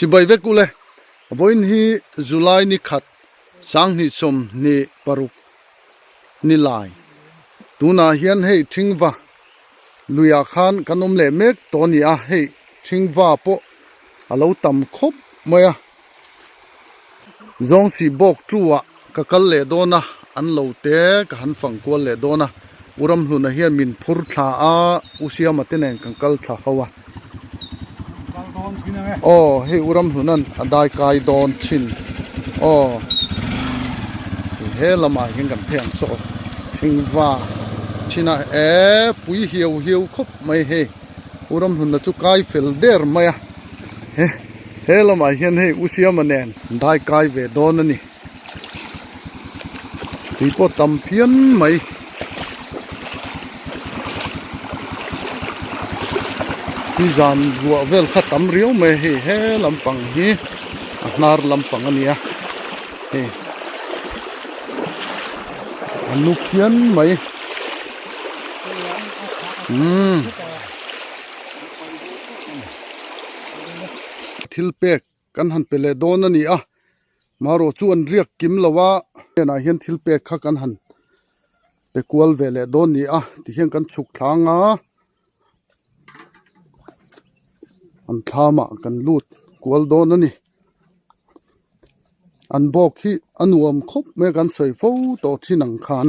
Chibai vek ule, vawiin hi July ni khat sanghnih 26 ni lai. Tunah hian hei Thingva luiah khan kan awm leh mek tawh a ni a, hei Thingva pawh a lo tam khawp mai a. Zawngsih bawk tu ah ka kal leh dawn a, an lo te ka han fang kual leh dawn a, U Ramhluna hian min phur thla a, U Siama te nen kan kal thla ho a. Aw hei U Ramhluna'n a dai kai dawn thin aw he lamah hian kan phei ang saw thingva thin a e pui hiau hiau khawp mai hei U Ramhluna chu kai fel der mai a. He he lamah hian hei U Siama nen dai kai ve dawn a ni. Tui pawh tam phian mai. Tui zan ruah vel kha tam riau mai a hei he lampang hi a hnar lampang a ni a hei a nu phian mai. Umm. Thil pek kan han pe leh dawn a ni a, marawh chu an riak kim lo a, hnenah hian thil pek kha kan han pe kual ve leh dawn a ni a, tihian kan chhuk thlang a, an thlamah kan lut kual dawn a ni. An bawk hi a nuam khawp mai a kan sawi fo tawh thin ang khan.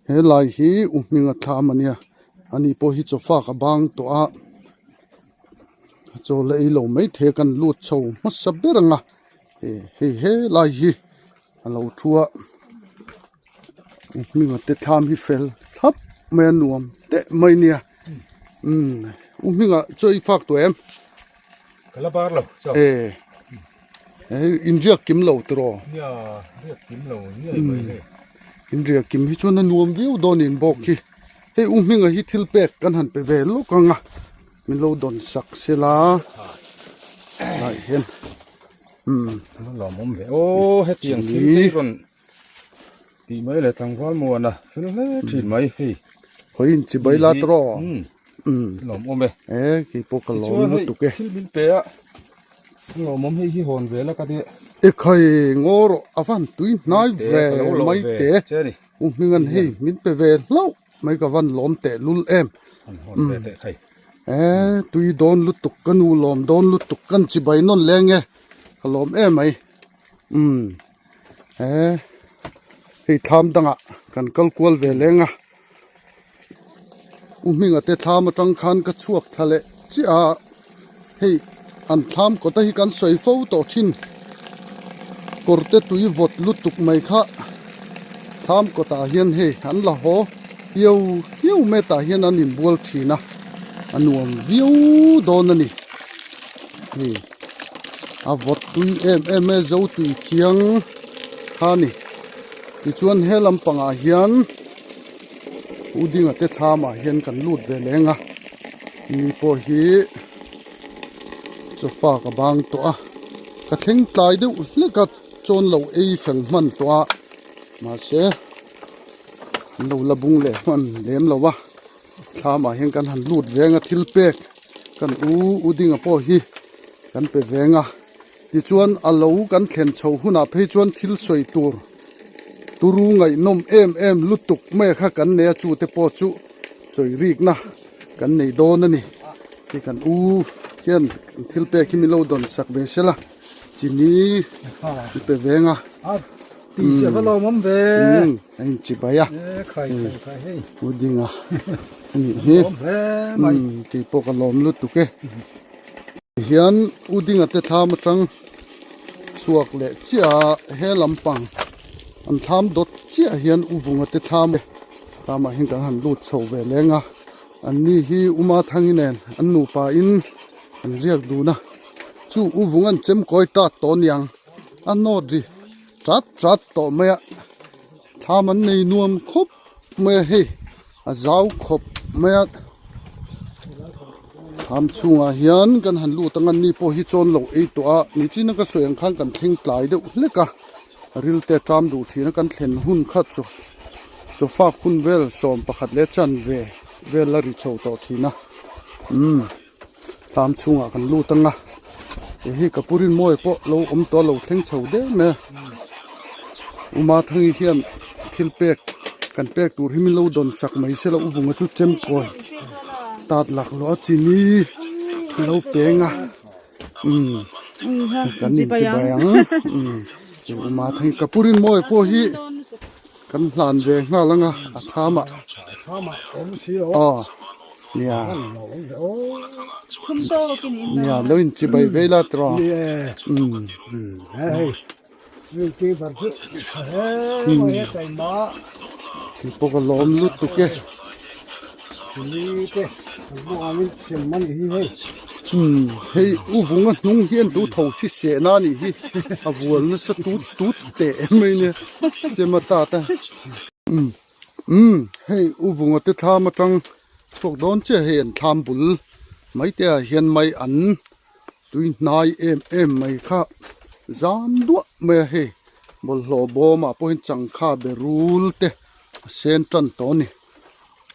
He lai hi u hminga thlam a nia ani pawh hi chaw fak a bang tawh a chaw la ei lo maithei a kan lut chho hmasa ber ang a hei he lai hi a lo thu a u hminga te thlam hi fel thlap mai a nuam teh mai a nia umm u hminga chaw i fak tawh em? Ka la bar lo chaw. E hei inriak kim lo tiraw? Nia riak kim lo ngiai mai hei. Inriak kim hi chuan a nuam viau dawn in bawk hi. Hei u hminga hi thil pek kan han pe ve lawk ang a min lo dawn sak sela lai hian umm. Lawmawm ve aw hetiang thil te hi rawn tih mai leh tlangval muana fel hle thin mai hei. Khawiin chibai la tiraw? Lawmawm e. E keipawh ka lawm lutuk e. Thil min pe a lawmawm hei hi hawn ve la ka ti. E khai ngaw rawh a van tui hnai ve mai te u hmingan hei min pe ve hlauh mai ka van lawm teh lul em. E tui dawn lutuk ka nu lawm dawn lutuk kan chibai nawn leng e ka lawm em mai. Umm e hei thlam dangah kan kal kual ve leng a. U hminga te thlam atang khan ka chhuak thla leh chiah a, hei an thlam kawta hi kan sawi fo tawh thin kawr te tui vawt lutuk mai kha thlam kawtah hian hei an la haw hiau hiau mai tah hian an inbual thin a, a nuam viau dawn a ni hei a vawt tui em em e zo tui thiang kha a ni tichuan he lampangah hian. U dinga te thlamah hian kan lut ve leng a ni pawh hi sofa ka bang tawh a ka thleng tlai deuh hlek a chawn lo ei fel hman tawh a mahse an lo la bung leh hman lem lo a thlamah hian kan han lut veng a thil pek kan u u dinga pawh hi kan pe veng a tichuan a lo kan thlen chho hunah phei chuan thil sawi tur. Turu ngaihnawm em em lutuk mai kha kan nei a chu te pawh chu sawi rikna kan nei dawn a ni hei kan u hian thil pek hi min lo dawn sak ve sela chini an pe veng a umm a inchi bai a u dinga a nih hi umm keipawh ka lawm lutuk e hian u dinga te thlam atang. Chhuak leh chiah a he lampang an thlam dawt chiah hian u vunga te thlam thlamah hian kan han lut chho ve leng a an ni hi uma thangi nen an nupa in an riak dun a chu u vung an chem kawi tat tawh aniang a nawt ri chat chat tawh mai a thlam an nei nuam khawp mai a hei. A zau khawp mai a thlam chhungah hian kan han lut ang a ni pawh hi chawn lo ei tawh a nichina ka sawi ang khan kan thleng tlai deuh hlek a ril te ṭam duh thin a kan thlen hun kha chaw chaw fak hun vel 11 leh chanve vel a ri chho tawh thin a umm. Thlam chhungah kan lut ang a, hei hi ka pu Rinmawia pawh lo awm tawh a lo thleng chho deuh mai a, U Mathangi hian thil pek kan pek tur hi min lo dawn sak mai se la U Vunga chu chemkawi tat laklawh a chini lo peng a umm kan inchibai ang umm U Mathangi ka pu Rinmawia pawh hi kan hlan ve nghal ang a a thlamah aw nia nia lo inchibai vei la tiraw umm Kei pawh ka lawm lutuk e. Umm hei u vunga hnung hian tu tho si seh na anih hi a vual nasa tut tut teh em mai nia chema tat a. Umm umm hei u vunga te thlam atang chhuak dawn chiah hei an thlam bul mai te ah hian mai an Tui hnai em em mai kha zam duah mai a hei bawlhhlawh bawmah pawhin changkha berul te a sen tan tawh a ni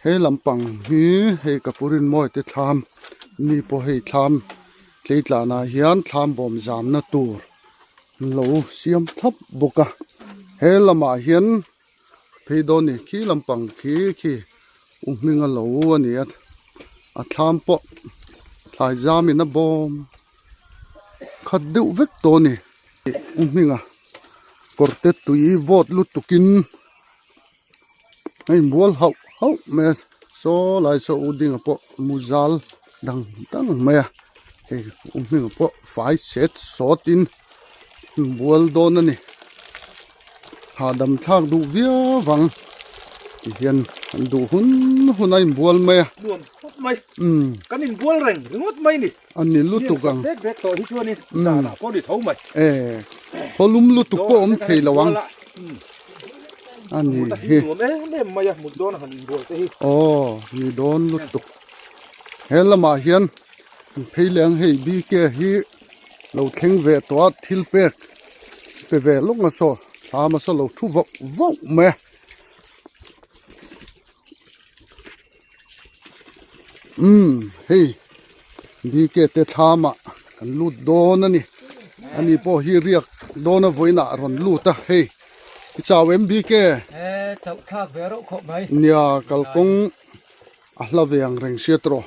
he lampang hi hei ka pu Rinmawia te thlam ni pawh hei thlam tleitlanah hian thlam bawm zamna tur an lo siam thlap bawk a he lamah hian phei dawn a ni khi lampang khi khi u hminga lo a ni a a thlam pawh thlai zam in a bawm khat deuh vek tawh a ni u hminga kawr te tui vawt lutuk in a inbual hauh hauh mai a saw lai saw u dinga pawh muzal dang dang mai a hei u hminga pawh fai set sawt in inbual dawn a ni. Hahdam thlak duh viau vang ti hian an duh hun hun a inbual mai a. Nuam khawp mai. Umm. Kan inbual reng ringawt mai ni. A ni lutuk ang. Bek bek tawh hi chuanin zanah pawh ni tho mai. E khawlum lutuk pawh awm thei lo ang. A ni hi. Nuam em em mai a mut dawn a han inbual te hi. Aw ni dawn lutuk. He lamah hian phei leh ang hei BK hi lo thleng ve tawh a thil pek pe ve lawk a saw thlam a saw lo thu vauh vauh mai a umm hei BK te thlam ah kan lut dawn a ni ani pawh hi riak dawn a vawiinah a rawn lut a hei i chau em BK nia kalkawng. A hla ve ang reng sia tawh.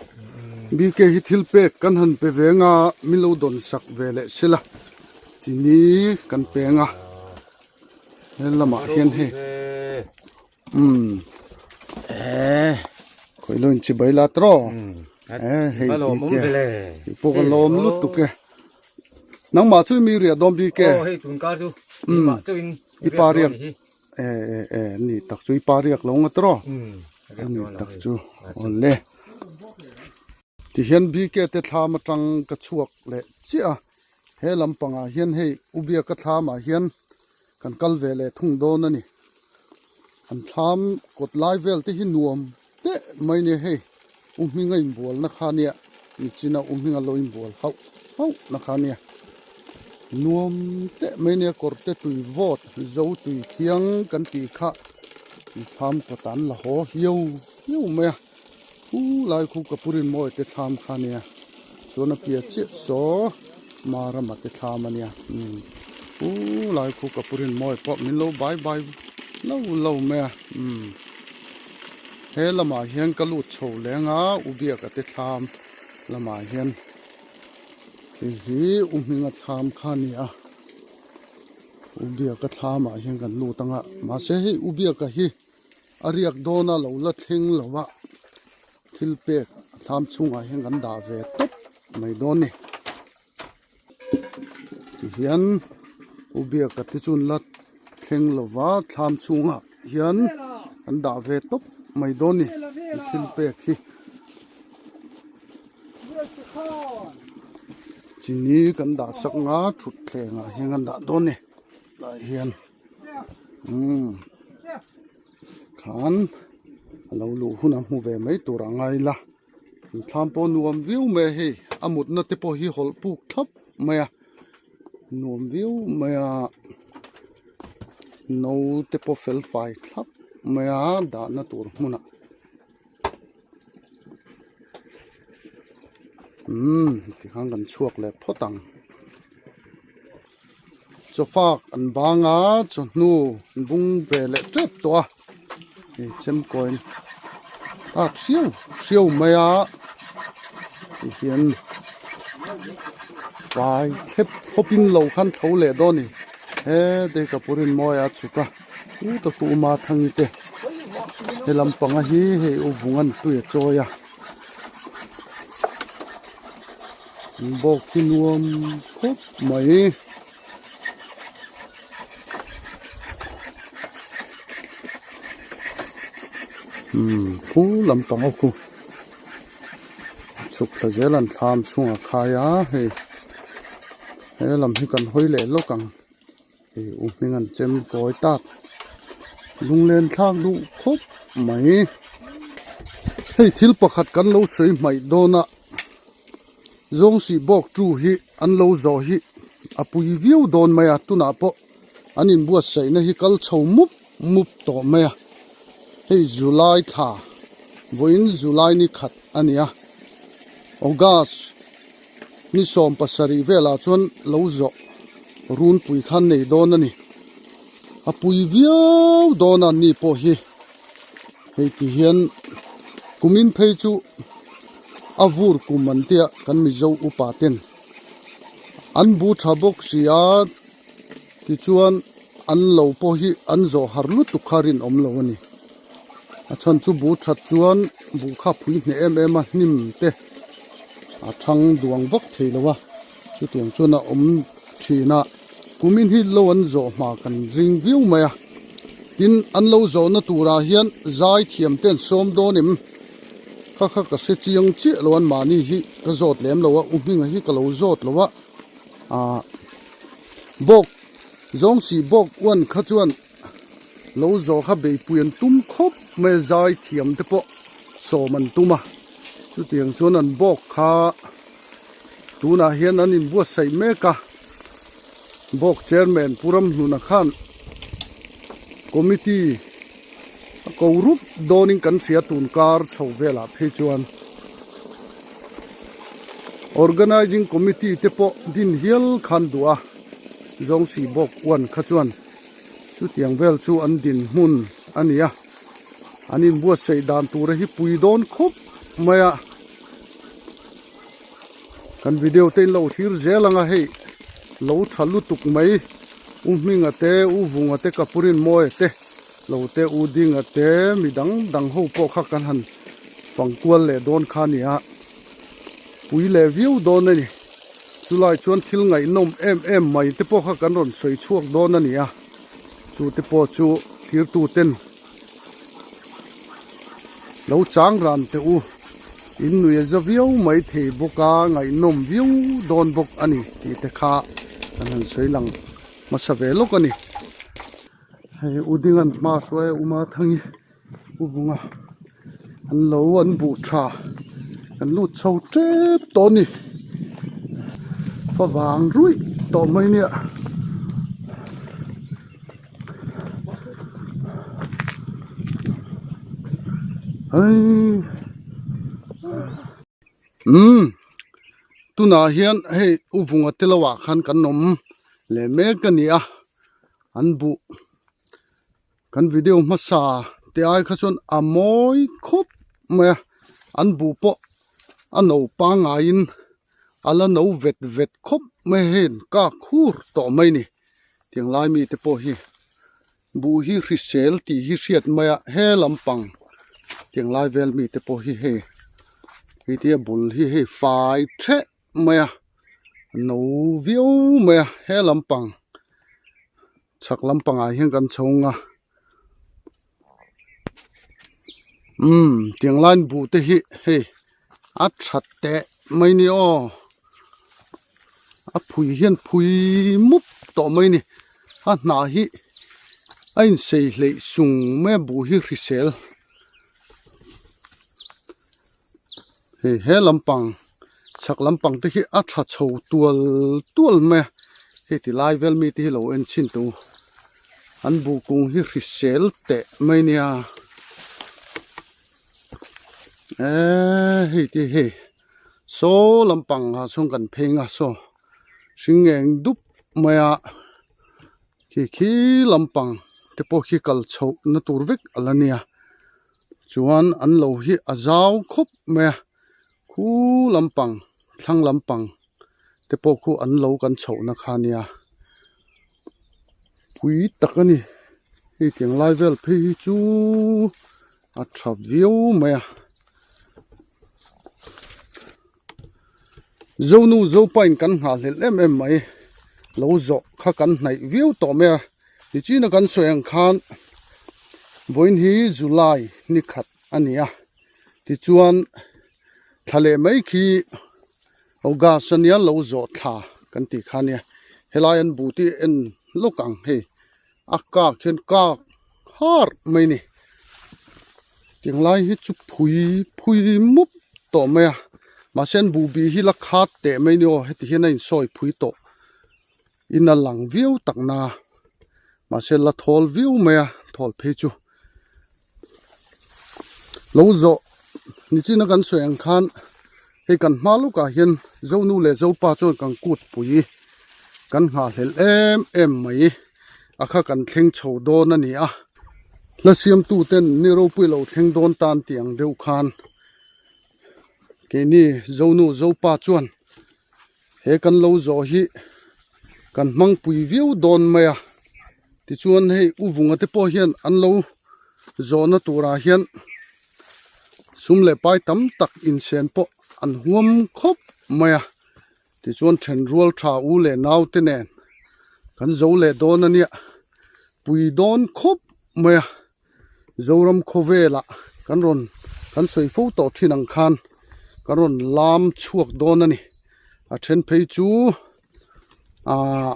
BK hi thil pek kan han pe ve anga min lo dawn sak ve leh sela chini kan peng a he lamah hian hei umm khawi lo in chibai la tawh e hei BK tih pawh ka lawm lutuk e nangmah chu mi riah dawn BK umm i pa riak. E e e ni tak chu i pa riak lo nga tawh a ni tak chu awle tihian BK te thlam atang ka chhuak leh chiah a he lampangah hian hei u biaka thlamah hian kan kal ve leh thung dawn a ni an thlam kawt lai vel te hi nuam teh mai nia hei u hminga inbualna kha nia nichina u hminga lo inbual hauh hauh na kha nia nuam teh mai nia kawr te tui vawt zo tui thiang kan tih kha thlam kawt an la haw hiau hiau mai a khu lai khu ka pu Rinmawia te thlam kha nia chuan a piah chiah saw Marama te thlam a nia umm khu lai khu ka pu Rinmawia pawh min lo bai bai lo lo mai a umm. He lamah hian ka lut chho leng a u biaka te thlam lamah hian hei hi u hminga thlam kha a ni a u biaka thlamah hian kan lut ang a mahse hei u biaka hi a riak dawn a lo la thleng lo a thil pek a thlam chhungah hian kan dah ve tawp mai dawn a ni. Tihian u biaka te chuan la thleng lova thlam chhungah hian an dah ve tawp mai dawn a ni thil pek hi chini kan dah sak anga thutthleng ah hian kan dah dawn a ni tah hian umm khan a lo luh hunah hmu ve mai tur a ngai la. Thlam pawh nuam viau mai a hei a mutna te pawh hi hawlh puk thlap mai a nuam viau mai a no te pawh fel fai thlap mai a dahna tur hmunah. Umm tikhan kan chhuak leh phawt ang. Chawfak an bang a chawhnu an bung ve leh tep tawh a hei chemkawi tak hriau hriau mai a tihian fai thlep thlawp in lo khan tho leh dawn a ni he Deikapur in mawi a chhuk a chu tak chu Uma Thangi te he lampanga hi hei u vung an tui a chawi a. Bawk hi nuam khawp mai. Umm khu lampang aw khu chhuk thla zel an thlam chhungah khai a hei he lam hi kan hawi leh lawk ang hei u hming an chem kawi tak lunglen thlak duh khawp mai hei thil pakhat kan lo sawi hmaih dawn a. Zawngsih bawk tu hi an lo zawh hi a pui viau dawn mai a, tunah pawh an inbuatsaihna hi kal chho mup mup tawh mai a, hei July thla vawiin July ni khat a ni a, August ni 17 velah chuan lo zawh runpui khan nei dawn a ni, a pui viau dawn a ni pawh hi hei ti hian kumin phei chu. A vur kum an tia kan Mizo upa ten an bu tha bawk si a tichuan an lo pawh hi an zawh har lutuk kha rinawm lo a ni. A chhan chu bu that chuan buh kha phui hneh em em a hnim te a thang duang vak thei lo a chutiang chuan a awm thin a kumin hi lo an zawh hma kan ring viau mai a tin an lo zawhna turah hian zai thiam te an sawm dawn em. Kha kha ka hre chiang chiah lo an mahni hi ka zawt lem lo a u hminga hi ka lo zawt lo a ah bawk zawng sih bawk uan kha chuan lo zawh kha beihpui an tum khawp mai a zai thiam te pawh sawm an tum a chutiang chuan an bawk kha tunah hian an inbuatsaih mek a bawk chairman Pu Ramhluna khan committee a ko rup dawnin kan hria tun kar chho velah phei chuan organizing committee te pawh din hial khan duh a zawng si bawk uan kha chuan chutiang vel chu an din hmun a ni a an inbuatsaih dan tura hi pui dawn khawp mai a. Kan video te in lo thlir zel ang a hei lo tha lutuk mai u hminga te u vunga te kapurin mawia te lo te u dinga te mi dang dang ho pawh kha kan han fang kual leh dawn kha a ni a pui leh viau dawn a ni chulai chuan thil ngaihnawm em em mai te pawh kha kan rawn sawi chhuak dawn a ni a chu te pawh chu thirtu ten. Lo chang ran teh u, in nui a za viau mai thei bawk a, ngaihnawm viau dawn bawk a ni tih te kha kan han sawi lang hmasa ve lawk a ni. Hei u Dingan hma hruai a Uma Thangi u bunga an lo an buh tha kan lut chho tep tawh a ni, favang ruih tawh mai nia. Umm tunah hian hei u vunga te lo ah khan kan awm leh mek a ni a an buh kan video hmasa te ai kha chuan a mawi khawp mai a an buh pawh a no pangaiin a la no vet vet khawp mai a hei an kak hur tawh mai a ni. Tiang lai mite pawh hi buh hi hrisel tih hi hriat mai a he lampang tiang lai vel mite pawh hi hei hei tia bul hi hei fai theh mai a no viau mai a he lampang chhak lampangah hian kan chho ang a umm tiang laiin buh te hi hei a that teh mai ni aw. A phui hian phui mup tawh mai a ni a hnah hi a insei hleih sung mai a buh hi hrisel hei he lampang chhak lampang te hi a tha chho tual tual mai a hei ti lai vel mi te hi lo en chhin teh u an buh kung hi hrisel teh mai a nia eee hei te hei. Saw lampang ah sawn kan phei ang a saw hring eng dup mai a khi khi lampang te pawh khi kal chhoh na tur vek a la nia chuan an lo hi a zau khawp mai a khu lampang thlang lampang te pawh khu an lo kan chhoh na kha nia pui tak a ni hei tiang lai vel phei hi chu a tha viau mai a. Zonu Zopain kan nghahhlelh em em mai lo zawh kha kan hnaih viau tawh mai a nichina kan sawi ang khan vawiin hi July ni khat a ni a tichuan thla leh mai khi August a nia lo zawh thla kan tih kha a nia helai an buh te en lawk ang hei a kak hian kak har mai a ni tinglai hi chu phui phui mup tawh mai a mahse an buhbi hi la khat teh mai a ni aw heti hian a insawi phui tawh in a lang viau tak na mahse la thawl viau mai a thawl phei chu lo zawh nichina kan sawi ang khan hei kan hma lawkah hian zonu leh zopa chuan kan kut pui kan nghahhlelh em em mai a kha kan thleng chho dawn a ni a hla siamtu ten ni ropui lo thleng dawn tan tih ang deuh khan keini zonu zopa chuan he kan lo zawh hi kan hmang pui viau dawn mai a tichuan hei u vunga te pawh hian an lo zawhna turah hian sum leh pai tam tak insen pawh an huam khawp mai a tichuan then rual tha u leh nau te nen kan zo leh dawn a nia pui dawn khawp mai a Zoram khawvelah kan rawn kan sawi fo tawh thin ang khan kan rawn lam chhuak dawn a ni a then phei chu ahh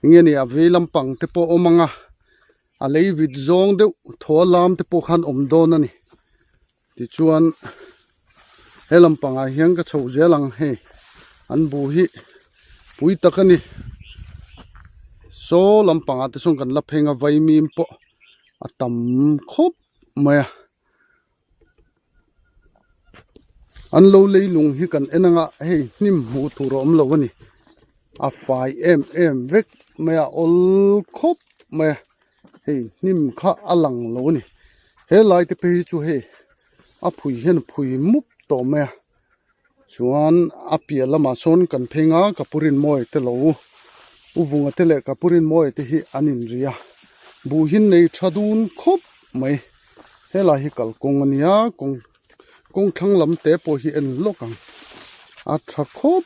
eng nge ni a vei lampang te pawh a awm ang a a lei vit zawng deuh thaw a lam te pawh khan awm dawn a ni tichuan he lampangah hian ka chhoh zel ang hei an buh hi pui tak a ni saw lampangah te sawn kan la pheng a vaimim pawh a tam khawp mai a an lo leilung hi kan en anga hei hnim hmuh tur a awm lo a ni a fai em em vek mai a awl khawp mai a hei hnim kha a lang lo a ni he lai te phei hi chu hei a phui hian a phui mup tawh mai a chuan a piah lamah sawn kan pheng a kapurinmawi te lo u vunga te leh kapurinmawi te hi an inri a buh hi nei tha dun khawp mai helai hi kalkawng a nia kawng kawng thlang lam te pawh hi en lawk ang a tha khawp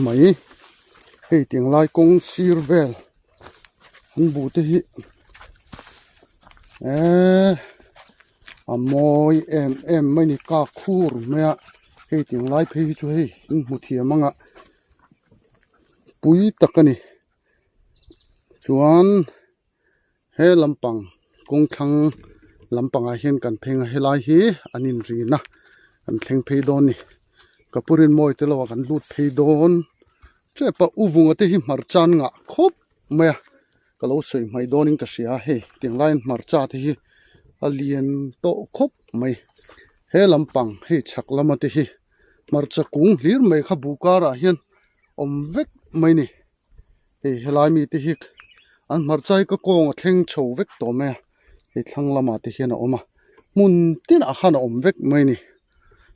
mai hei tiang lai kawng sir vel. An buh te hi eee a mawi em em mai ni kak khur mai a hei tiang lai phei hi chu hei in hmu thiam ang a pui tak a ni chuan he lampang kawng thlang lampangah hian kan pheng a helai hi an inrin a kan thleng phei dawn a ni ka pu rinmawi te lamah kan lut phei dawn. Chepa u vunga te hi hmarcha an ngah khawp mai a ka lo sawi hmaih dawnin ka hria a hei tiang laiin hmarcha te hi a lian tawh khawp mai he lampang hei chhak lama te hi hmarcha kung hlir mai kha buh karah hian awm vek mai a ni hei helai mi te hi an hmarcha hi ka kawng a thleng chho vek tawh mai a hei thlang lamah te hian a awm a hmun tinah khan a awm vek mai a ni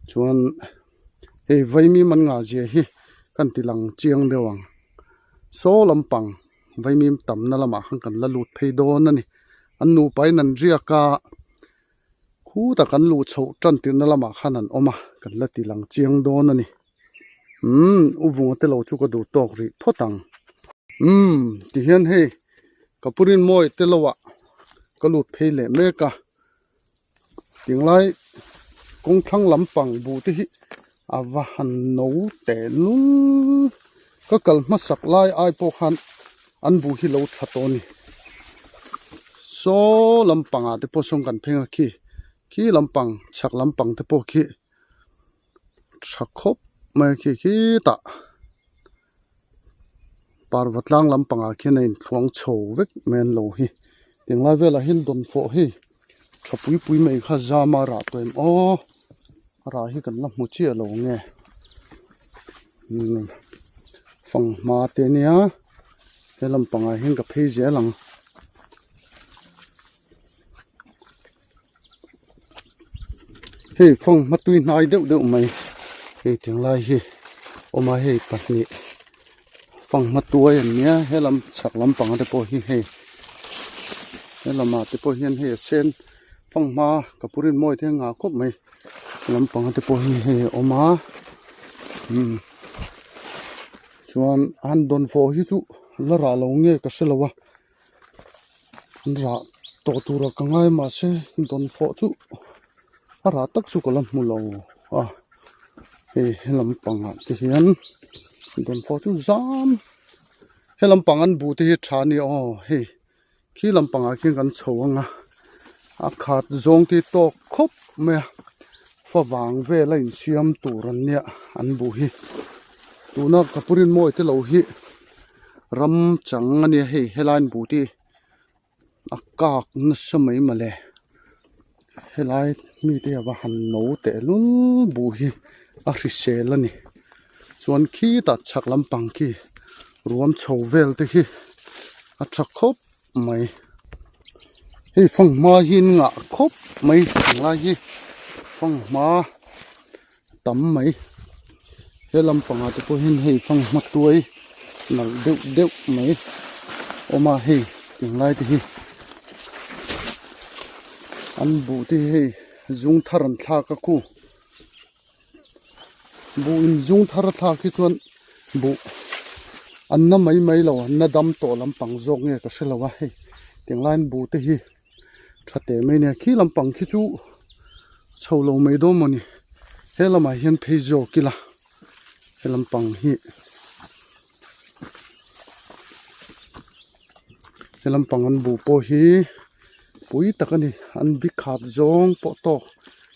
chuan. Hei vaimim an ngah zia hi kan ti lang chiang deuh ang saw lampang vaimim tamna lamah khan kan la lut phei dawn a ni an nupa in an riak a khutah kan luh chhoh tan tirhna lamah khan an awm a kan la ti lang chiang dawn a ni umm u vunga te lo chu ka duh tawk rih phawt ang umm tihian hei ka pu rinmawi te lo ah ka lut phei leh mek a. Tinglai kawng thlang lampang buh te hi a va han no teh lul ka kal hmasak lai ai pawh khan an buh hi lo tha tawh a ni saw lampang ah te pawh sawn kan pheng a khi khi lampang chhak lampang te pawh khi tha khawp mai a khi khitah parva tlang lampang ah khian a inthluang chho vek mai an lo hi tinglai velah hian dawnfawh hi. Tha pui pui mai kha zam a rah tawh em aw a rah hi kan la hmu chiah lo nge. Fanghma te ania he lampangah hian ka phei zel ang. Hei fanghma tui hnai deuh deuh mai hei tiang lai hi awm a hei pahnih fanghma tuai an nia helam chhak lampang te pawh hi hei helamah te pawh hian hei a sen fanghma ka pu rinmawi te a ngah khawp mai lampang te pawh hi hei a awm a umm chuan han dawnfawh hi chu la rah lo nge ka hre lo a. An rah tawh tura ka ngai mahse dawnfawh chu a rah tak chu ka la hmu lo a hei he lampangah te hian dawnfawh chu zam he lampang an buh te hi tha a ni aw hei khi lampangah khian kan chho ang a a khat zawng te hi tawk khawp mai a favang vel a insiam tur an nia an buh hi tuna ka pu rinmawi te lo hi. Ram chang a nia hei helai an buh te hi a kak nasa mai mawle helai mite hi a va han no tehlul buh hi a hrisel a ni chuan khitah chhak lampang khi ruam chho vel te hi a tha khawp mai hei fanghma hi an ngah khawp mai tunlai hi fanghma tam mai he lampangah te pawh hian hei fanghma tuai nalh deuh deuh mai awm a hei tunlai te hi an buh te hi hei zung thar an thlak a khu Buh in zung thar a thlak hi chuan buh an na mai mai lo an na dam tawh lampang zawk nge ka hre lo a hei tiang laiin buh te hi tha teh mai nia khi lampang khi chu chho lo mai dawn maw ni he lamah hian phei zawk ila he lampang hi he lampang an buh pawh hi pui tak a ni an bi khat zawng pawh tawk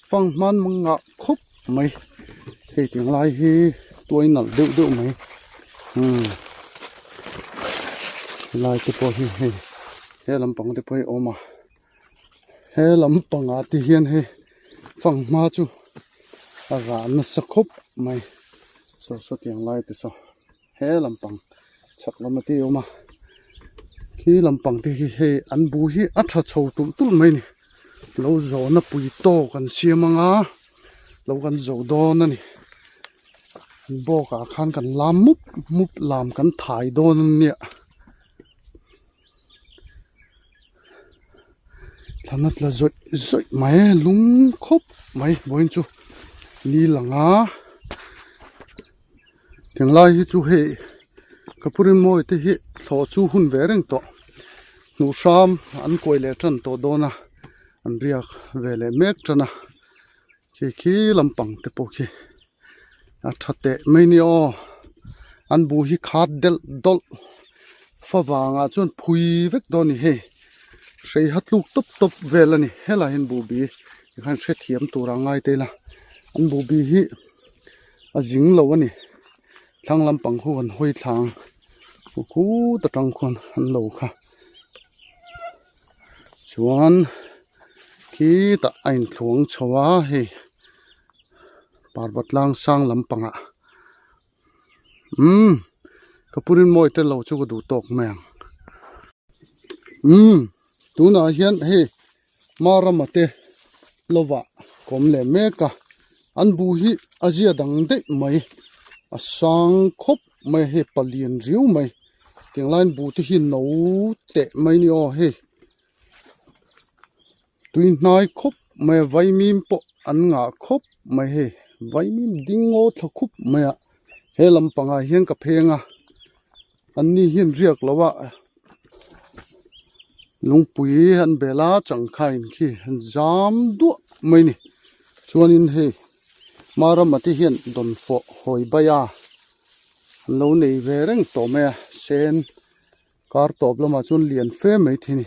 fang hman ngah khawp mai hei tiang lai hi tuai nalh deuh deuh mai umm helai te pawh hi hei he lampang te pawh hi a awm a he lampang ah te hian hei fanghma chu a rah nasa khawp mai saw saw tiang lai te saw he lampang chhak lama te awm a khi lampang te hi hei an bu hi a tha chho tulh tulh mai a ni lo zawhna pui tawk an siam ang a lo kan zo dawn a ni an bawk ah khan kan lam mup mup lam kan thai dawn a nia thlan a tla zawih zawih mai lung khawp mai vawiin chu ni lang a. Tinglai hi chu hei ka pu rinmawi te hi thlawh chu hun ve reng tawh hnuh hram an kuai leh tan tawh dawn a an riak ve leh mek tan a khi khi lampang te pawh khi a tha teh mai nia aw an bu hi khat delh dawlh favangah chuan phui vek dawn a ni hei hrei ha tluk tawp tawp vel a ni helaiah hian buhbi tikhan hrethiam tur a ngai ta ila an buhbi hi. A zing lo a ni thlang lampang khu kan hawi thlang khut atang khuan an lo kha chuan khitah a inthluang chho a hei parva tlang sang lampangah umm ka pu rinmawi te lo chu ka duh tawk mai ang umm tunah hian hei Marama te lovah kawm leh mek a an bu hi a zia dang daih mai a sang khawp mai a hei palian riau mai tiang laiin bu te hi no teh mai a ni aw hei tui hnai khawp mai a vaimim pawh an ngah khawp mai hei vaimim ding ngaw thla khup mai a he lampangah hian ka pheng a. An ni hian riak lo a lungpui an bel a changkha in khi an zam duah mai a ni chuanin hei Marama te hian dawnfawh hawi bai a an lo nei ve reng tawh mai a sen kar tawp lamah chuan lian fe mai thei a ni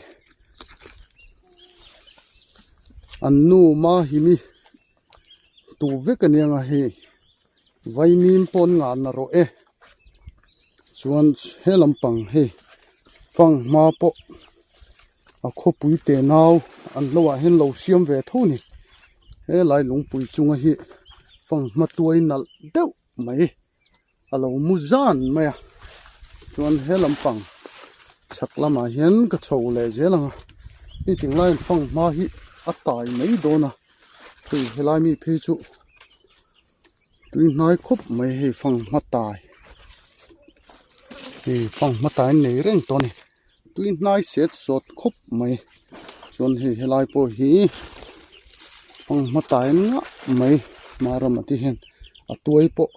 an nu Mahimi tuh vek a nia nga hei. Vaimim pawn ngah na rawh e chuan he lampang hei fanghma pawh a khawpui te nau an lo ah hian lo siam ve tho a ni helai lungpui chunga hi fanghma tuai nalh deuh mai. a lo mu zan mai a chuan he lampang chhak lamah hian ka chho leh zel ang a hei tinglai an fang hma hi a tai mai dawn a hei helai mi phei chu tui hnai khawp mai hei fang hma tai hei fang hma tai an nei reng tawh a ni tui hnai set sawt khawp mai chuan hei helai pawh hi fang hma tai ngah mai hma ramah te hian a tuai pawh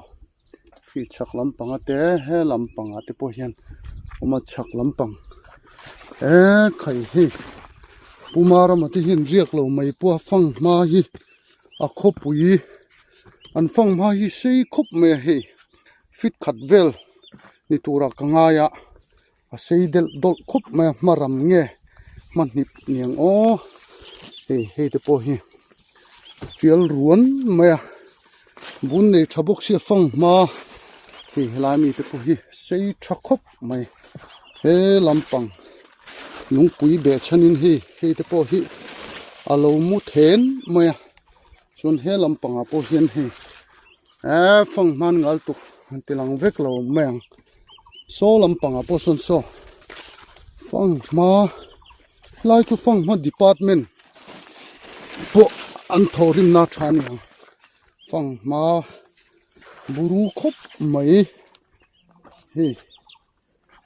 khi chhak lampang a te he lampang ah te pawh hian awm a chhak lampang eee khai hei puma ramah te hian riak lo mai pawh a fang hma hi a khawpui an fang hma hi sei khawp mai a hei fit khat vel ni turah ka ngai a. A sei delh dawlh khawp mai a hma ram nge hma hnip niang aw hei hei te pawh hi tial ruan mai a bun nei tha bawk sia fang hma hei helai mi te pawh hi sei tha khawp mai he lampang lungpui beh chhanin hei hei te pawh hi a lo mu then mai a chuan he lampangah pawh hian hei eee fang hman ngal tuk an ti lang vek lo mai ang. Saw lampangah pawh sawn saw fanghma helai chu fanghma department pawh an thawh rimna tha a ni ang fanghma buru khawp mai hei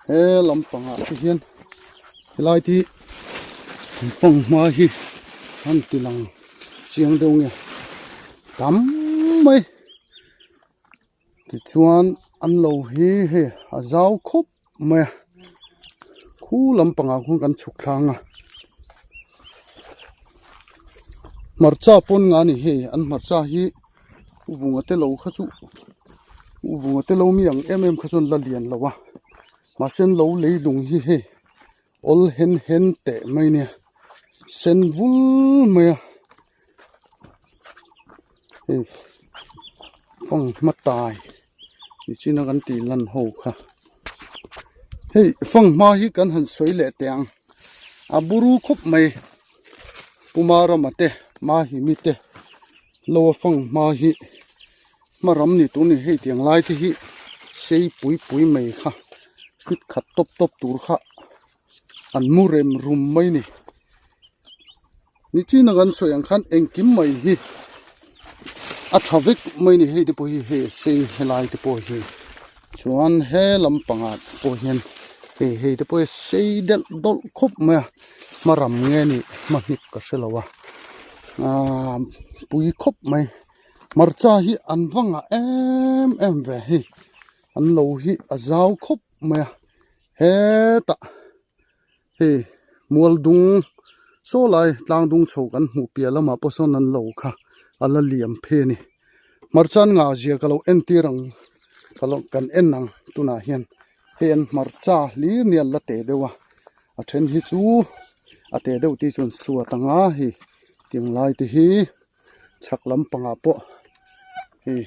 he lampangah te hian helai te hi fanghma hi an ti lang chiang deuh nge tam mai. Tichuan an lo hi hei a zau khawp mai a khu lampangah khuan kan chhuk thlang a hmarcha pawn nga a ni hei an hmarcha hi u vunga te lo kha chu u vunga te lo mi ang em em kha chuan la lian lo a mahse an lo leilung hi hei awl hen hen teh mai nia sen vul mai a. Hei fang hma tai nichina kan tih lan ho kha hei fang hma hi kan han sawi leh teh ang a buru khawp mai puma rama te mahimi te lo a fang hma hi hma ram ni tur a ni hei tiang lai te hi sei pui pui mai kha fit khat tawp tawp tur kha an mu rem rum mai a ni. Nichina kan sawi ang khan engkim mai hi a tha vek mai a ni hei te pawh hi hei a sei helai te pawh hi chuan he lampangah pawh hian hei hei te pawh hi a sei delh dawlh khawp mai a hma ram nge nih hma hnip ka hre lo a aaa pui khawp mai hmarcha hi an va ngah em em ve hei an lo hi a zau khawp mai a hetah. Hei mual dung saw lai tlang dung chho kan hmuh piah lamah pawh sawn an lo kha a la liam phei a ni hmarcha an ngah zia ka lo entir ang ka lo kan en ang tunah hian hei an hmarcha hlir nia an la teh deuh a a then hi chu a teh deuh tih chuan suat ang a hei tiang lai te hi chhak lampangah pawh hei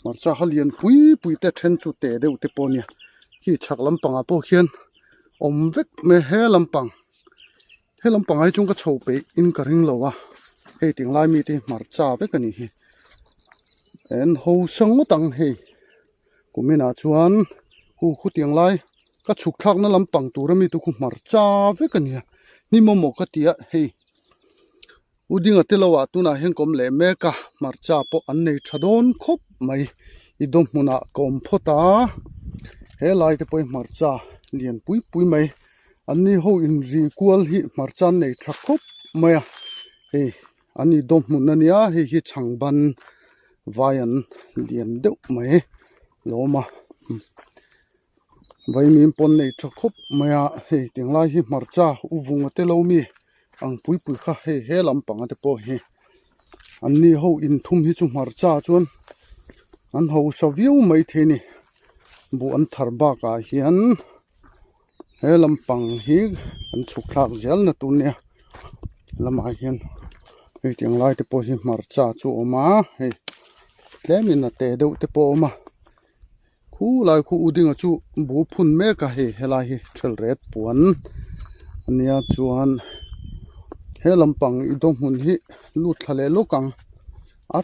hmarcha kha lian pui pui te then chu teh deuh te pawh a nia khi chhak lampangah pawh khian. Awm vek mai he lampang he lampang ah hi chuan ka chho peih in ka ring lo a hei tinglai mite hi hmarcha vek a nih hi an hausa ngawt ang hei kumin ah chuan hu khutiang lai ka chhuk thlak na lampang tur ami te khu hmarcha vek a ni a hnim emaw ka ti a hei. U dinga te lo ah tunah hian ka awm leh mek a hmarcha pawh an nei tha dawn khawp mai i dawm hmunah ka awm phawt a helai te pawh hi hmarcha lian pui pui mai an ni ho inri kual hi hmarcha an nei tha khawp mai a hei an i dawm hmun ania hei hi chhang ban vai an lian deuh mai lo awm a. Vaimim pawn nei tha khawp mai a hei tinglai hi hmarcha u vunga te lo mi ang pui pui kha hei he lampang te pawh hi an ni ho inthum hi chu hmarcha chuan an hausa viau mai thei a ni buh an thar bakah hian he lampang hi an chhuk thlak zel na tur nia lamah hian hei tinglai te pawh hi hmarcha chu a awm a hei tlemin a te deuh te pawh a awm a. Khu lai khu u dinga chu bu phun mek a hei helai hi thel ret puan ania chuan he lampang i dawm hmun hi lut thla leh lawk ang a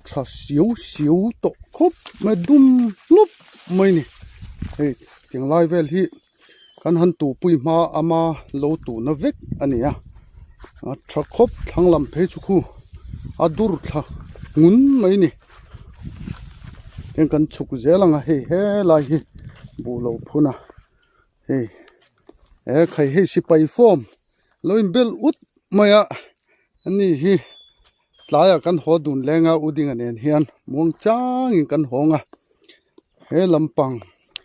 tha siau siau tawh khawp mai dum hlup. mai ni hei tiang lai vel hi kan han tuhpui hma ama lo tuhna vek a ni a a tha khawp thlang lam phei chu khu a dur thla ngun mai ni heng kan chhuk zel ang a hei helai hi buh lo phun a hei he khai hei sipai form lo inbel ut mai a ani hi tlaiah kan haw dun leng a u dinga nen hian muang changin kan hawng a he lampang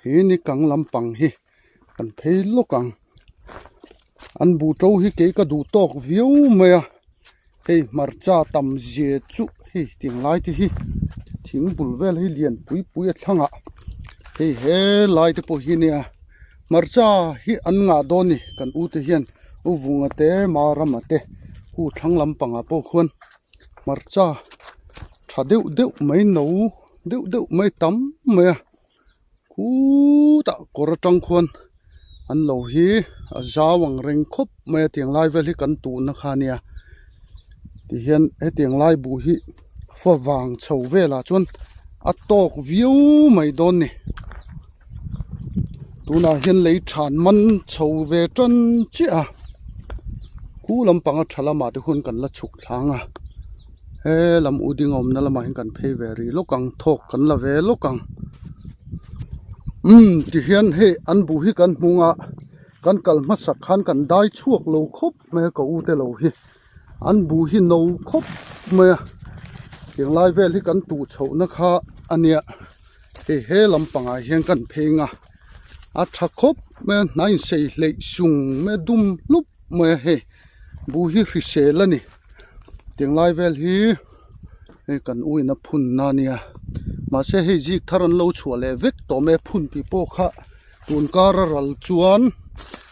hi ni kang lampang hi kan phei lawk ang an buh to hi kei ka duh tawk viau mai a hei hmarcha tam zia chu hei tiang lai te hi thing bul vel hi lian pui pui a thlangah hei helai te pawh hi nia hmarcha hi an ngah dawn a ni kan u te hian u vunga te marama te hu thlang lampangah pawh khuan hmarcha tha deuh deuh mai no deuh deuh mai tam mai a khutah kawr atang khuan an lo hi a zau ang reng khawp mai a tiang lai vel hi kan tuhna kha ania tihian hetiang lai buh hi fa vang chho velah chuan a tawk viau mai dawn a ni tunah hian lei than man chho ve tan chiah a khu lampanga tha lamah te khuan kan la chhuk thlang a. He lam u ding awmna lamah hian kan phei ve rih lawk ang thawk kan la ve lawk ang umm tihian hei an buh hi kan hmung a kan kal hmasak khan kan dai chhuak lo khawp mai a ka u te lo hi an buh hi no khawp mai a tiang lai vel hi kan tuh chhoh na kha a nia hei he lampangah hian kan phei ang a a tha khawp mai a hnai in sei hleih sung mai a dum hlup mai a hei. Buh hi hrisel a ni tiang lai vel hi hei kan u in a phun na ania mahse hei zik thar an lo chhuah leh vek tawh mai a phun tih pawh kha tun kar a ral chuan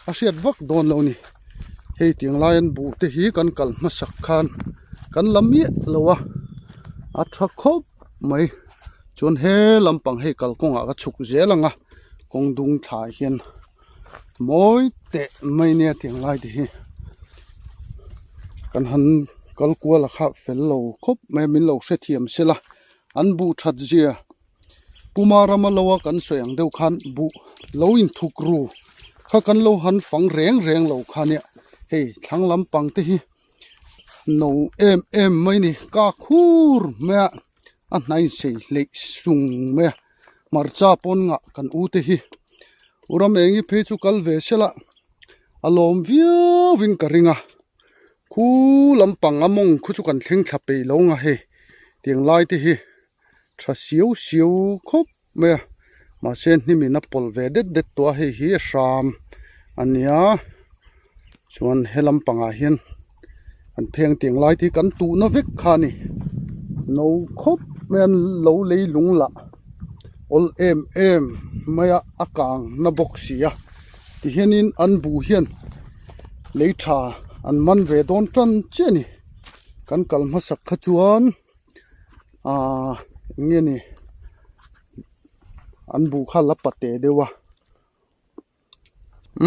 a hriat vak dawn lo a ni hei tiang lai an buh te hi kan kal hmasak khan kan la miah lo a a tha khawp mai chuan he lampang hei kalkawngah ka chhuk zel ang a kawng dung thla ah hian. Mawi teh mai nia tiang lai te hi kan han kal kual a kha fel lo khawp mai a min lo hrethiam sela an buh that zia puma rama lo a kan sawi ang deuh khan buh lo inthuk ru kha kan lo han fang reng reng lo kha nia hei thlang lampang te hi no em em mai ni ka khur mai a a hnai sei hleih sung mai a hmarcha pawn ngah kan u te hi u ram eng hi phei chu kal ve sela a lawm viau in ka ring a khu lampang a mawng khu chu kan thleng thla peih lo ang a hei tiang lai te hi tha siau siau khawp mai a mahse hnim in a pawlh ve det det tawh a hei hi a hram a nia chuan he lampangah hian an pheng tiang lai te hi kan tuhna vek kha a ni no khawp mai a an lo lei lung lah awl em em mai a a kang na bawk si a tihianin an buh hian lei tha an man ve dawn tan chiah a ni kan kal hmasak kha chuan. Ahh eng nge ni an buh kha la pa teh deuh a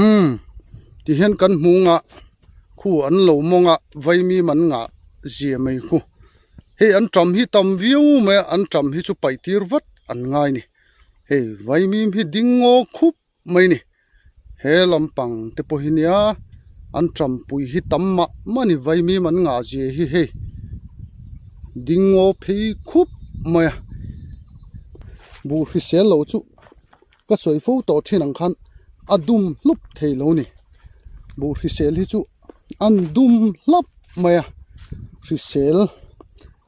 umm tihian kan hmung ah khu an lo mawng a vaimim an ngah zia mai khu hei an tam hi tam viau mai a an tam hi chu paih tir vat an ngai a ni hei vaimim hi ding ngaw khup. mai ni he lampang te pawh hi nia an tampui hi tam mah mah a ni vaimim an ngah zia hi hei ding ngaw phei khup mai a buh hrisel lo chu ka sawi fo tawh thin ang khan a dum hlup thei lo ni buh hrisel hi chu an dum hlap mai a hrisel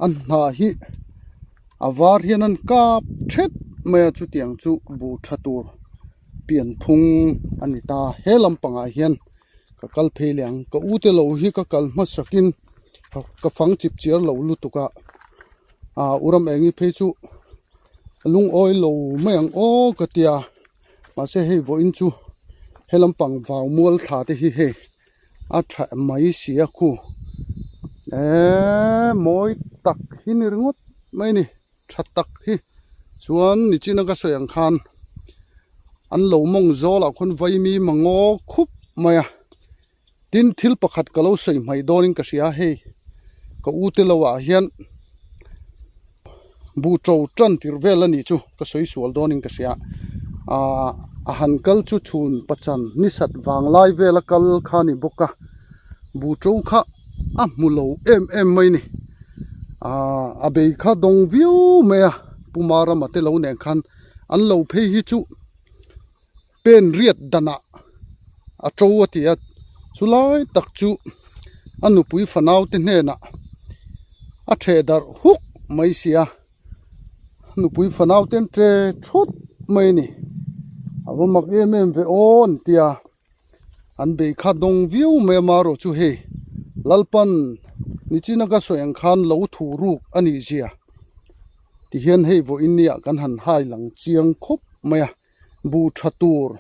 a hnah hi a var hian an kap thet mai a chutiang chu buh tha tur pianphung a ni ta he lampangah hian ka kal phei leh ang ka u te lo hi ka kal hmasakin ka fang chip chiar lo lutuk a ah u ram eng hi phei chu a lungawi lo mai ang aw ka tia mahse hei vawiin chu he lampang vau mual thla te hi hei a tha mai si a khu eee mawi tak hi ni ringawt mai a ni tha tak hi chuan nichina ka sawi ang khan an lo mawng zawl ah khuan vaimi mangaw khup mai a tin thil pakhat ka lo sawi hmaih dawnin ka hria hei ka u te lo ah hian buh to tan tirh vel a nih chu ka sawi sual dawnin ka hria. Aaa a han kal chu chhun pachan ni sat vang lai vel a kal kha a ni bawk a buh to kha a hmu lo em em mai a ni aaa a bei kha dawng viau mai a Pu Marama te lo nen khan an lo phei hi chu pen riat danah a to a ti a chulai tak chu a nupui fanau te hnenah a theh darh huk mai si a. Nupui fanau ten ṭe thut mai a ni. A va mak em em ve aw an ti a. An bei kha dawng viau mai a marawh chu hei Lalpan nichina ka sawi ang khan lo thu ruk a nih zia tihian hei vawiin nia kan han hai lang chiang khawp mai a. Buh tha tur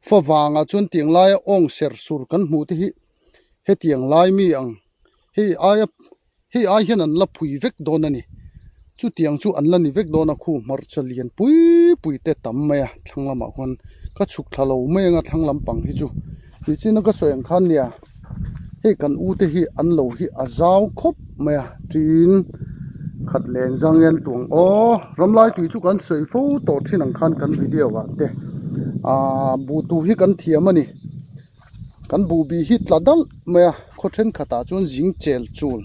fa vangah chuan tiang laia awng ser sur kan hmuh te hi hetiang lai mi ang hei aia hei ai hian an la phui vek dawn a ni chutiang chu an la ni vek dawn a khu hmarcha lian pui pui te tam mai a thlang lamah khuan ka chhuk thla lo mai anga thlang lampang hi chu nichin a ka sawi ang khan nia hei kan u te hi an lo hi a zau khawp mai a tin khat leng zang hian tuang aw ramlai tui chu kan sawi fo tawh thin ang khan kan video ah te ahh buh tur hi kan thiam a ni. Kan buhbi hi tla dalh mai a, khaw thenkhatah chuan zing chel chul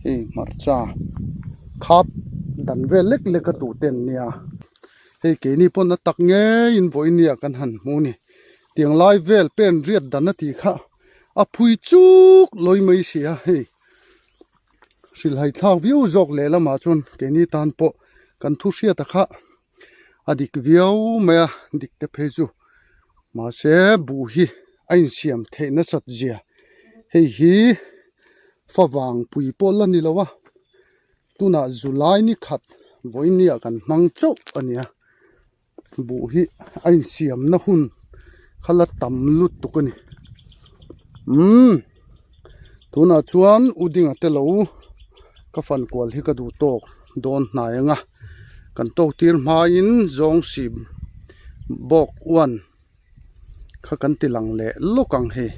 hei hmarcha khap dan vel lek lek a duh te an nia. Hei keini pawn a tak ngeiin vawiin nia kan han hmu a ni. Tiang lai vel pen riat dan a tih kha a phui chuk lawi mai si a hei. Hrilhhai thlak viau zawk lehlamah chuan keini tan pawh kan thu hriat a kha a dik viau mai a, dik te phei chu. Mahse buh hi a insiam theih nasat zia hei hi favang pui pawh la ni lo a tunah July ni khat vawiin ah kan hmang chauh a ni a buh hi a insiam na hun kha la tam lutuk a ni umm tunah chuan u dinga te lo ka fan kual hi ka duh tawk dawn hnai ang a kan tawk tir hmain zawng si bawk uan kha kan ti lang leh lawk ang hei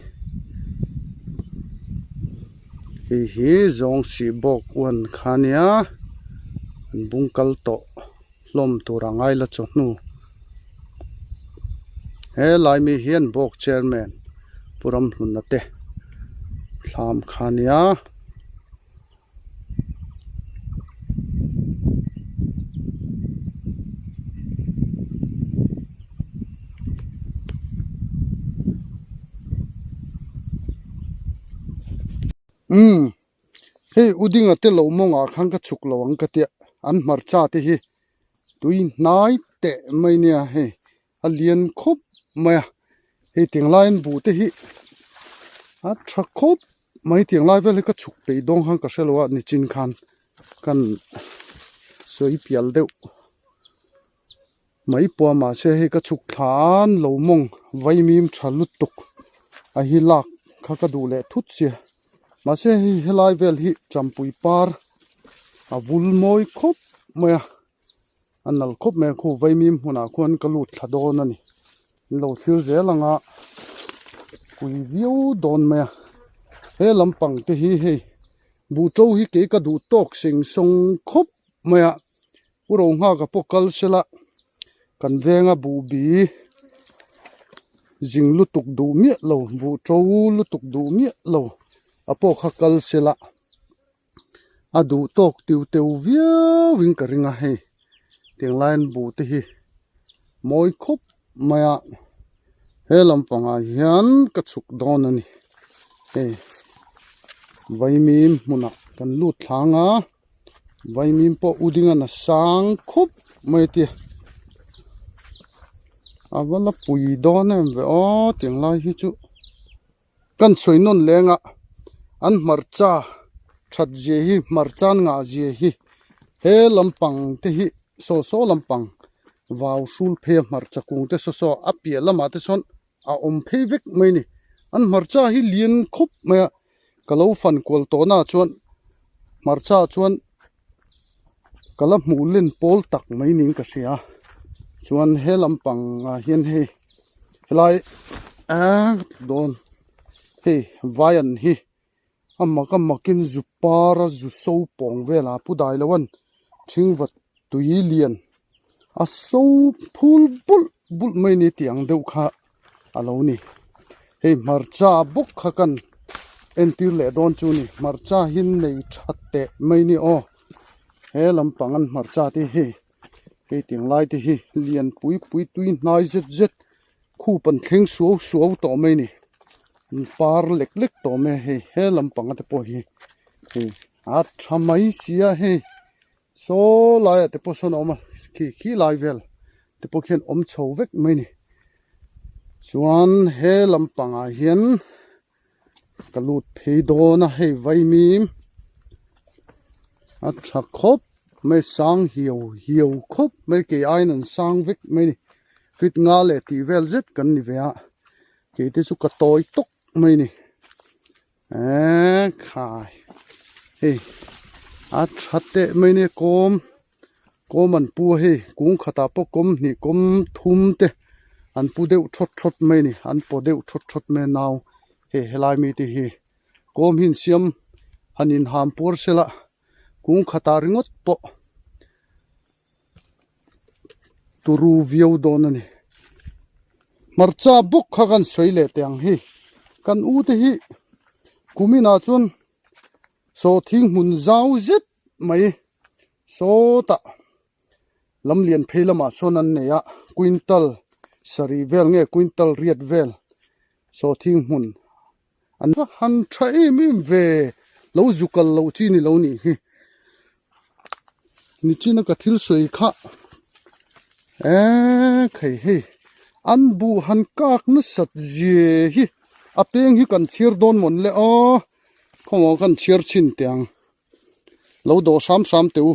hei hi zawng si bawk uan kha ania an bung kal tawh hlawm tur a ngai la chawhnu he lai mi hian bawk chairman Pu Ramhluna te thlam kha ania. Umm hei u dinga te lo mawngah khan ka chhuk lo ang ka tia an hmarcha te hi tui hnai teh mai nia hei a lian khawp mai a hei tiang laiin buh te hi a tha khawp mai tiang lai vel hi ka chhuk peih dawn khan ka hre lo a nichin khan kan sawi pial deuh mai pawh a mahse hei ka chhuk thla an lo mawng vaimim tha lutuk a hi lak kha ka duh leh thut sia mahse hei helai vel hi champui par a vul mawi khawp mai a. A nal khawp mai a khu vaimim hmunah khuan ka lut thla dawn a ni an lo thlir zel ang a pui viau dawn mai a he lampang te hi hei buh to hi kei ka duh tawk seng sawng khawp mai a u ro nghak a pawh kal sela kan venga buh bi zing lutuk duh miah lo buh to lutuk duh miah lo a pawh kha kal sela. A duh tawk tiu teu viau in ka ring a hei tiang laiin buh te hi mawi khawp mai a he lampangah hian ka chhuk dawn a ni hei vaimim hmunah kan lut thlang a vaimim pawh u ding a na sang khawp mai a tia a va la pui dawn em ve aw tiang lai hi chu. Kan sawi nawn leng a, an hmarcha that zia hi hmarcha an ngah zia hi he lampang te hi saw saw lampang vau hrul phei a hmarcha kung te saw saw a piah lamah te sawn a awm phei vek mai a ni an hmarcha hi lian khawp mai a ka lo fan kual tawh na chuan hmarcha chuan ka la hmuh len pawl tak mai niin ka hria chuan he lampang ah hian hei helai ah dawn hei vai an hi a mak a makin zu par a zu so pawng velah pu dai lo an thingva tui lian. A so phul bulh bulh mai ni tih ang deuh kha a lo ni. Hei hmarcha bawk kha kan entir leh dawn chu ni. Hmarcha hi nei tha teh mai ni aw. He lampang an hmarcha te hi hei tiang lai te hi lian pui pui tui hnai zet zet khup an thleng suau suau tawh mai ni. An par lek lek tawh mai a hei he lampang te pawh hi hei a tha mai sia hei. Saw laiah te pawh sawn a awm a khi khi lai vel te pawh khian awm chho vek mai a ni chuan he lampangah hian ka lut phei dawn a hei vaimim a tha khawp mai sang hiau hiau khawp mai kei aiin an sang vek mai a ni fit nga leh tih vel zet kan ni ve a kei te chu ka tawi tawk mai a ni. Eee khai hei a tha teh mai nia kawm kawm an pu a hei kung khatah pawh kawm hnih kawm thum te an pu deuh thawt thawt mai a ni an paw deuh thawt thawt mai a nau hei helai mi te hi kawm hi an siam han inham puar sela kung khatah ringawt pawh turu viau dawn a ni hmarcha bawk kha kan sawi leh teh ang hei kan u te hi kuminah chuan sawhthing hmun zau zet mai sawtah lam lian phei lamah sawn an nei a quintal sarih vel nge quintal riat vel sawhthing hmun an han tha em em ve lo zu kal loh chi ni lo nih hi. Nichina ka thil sawi kha eee khei hei an buh han kak nasat zia hi a peng hi kan chhiar dawn mawn le aw khawngawh kan chhiar chhin teh ang lo dawh hram hram teh u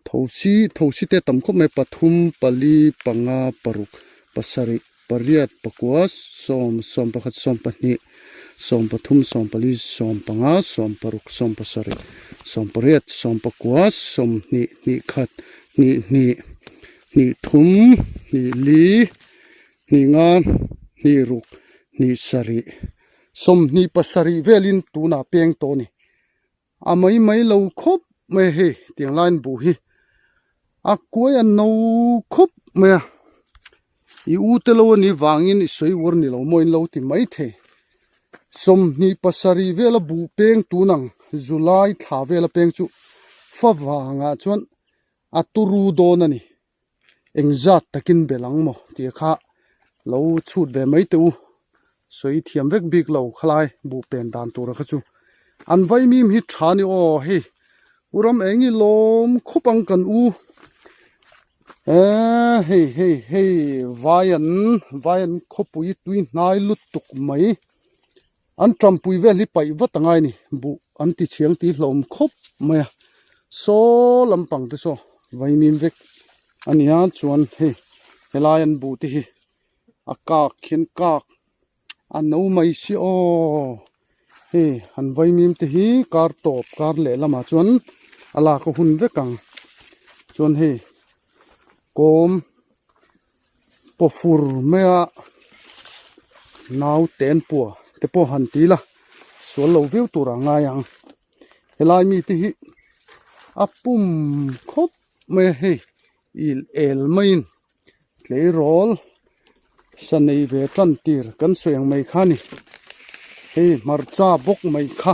thosi thosi te tam khawp mai pathum pali panga paruk pasarih pariat pakua sawm sawm pakhat sawm pahnih sawm pathum sawm pali sawm panga sawm paruk sawm pasarih sawm pariat sawm pakua sawmhnih hnih khat hnih hnih hnih thum hnih li hnih nga hnih ruk hnih sarih sawmhnih pasarih velin tunah peng tawh a ni. A mai mai lo khawp mai a hei tiang laiin buh hi a kuai a no khawp mai a i u te lo anih vangin i sawi uar ni lo maw in lo ti mai thei 20 pasarih vela buh peng tun ang July thla vela peng chu fa vangah chuan a turu dawn a ni engzat takin bel ang maw tih kha lo chhut ve mai teh u sawi thiam vek bik lo khalai buh pen dan tura kha chu an vaimim hi tha ni aw hei u ram eng i lawm khawp ang kan u eee hei hei hei vai an vai an khawpui tui hnai lutuk mai an tampui vel hi paih vat angai a ni buh an ti chhiang tih hlawm khawp mai a saw lampang te saw vaimim vek a ni a chuan hei helai an buh te hi a kak khian kak a no mai si aw hei an vaimim te hi kar tawp kar leh lamah chuan a lak a hun vek ang chuan hei kawm paw fur mai a naute an pua te pawh han ti ila sual lo viau tur a ngai ang helai mite hi a pum khawp mai a hei il el maiin tleirawl sa nei ve tan tir kan sawi ang mai kha a ni hei hmarcha bawk mai kha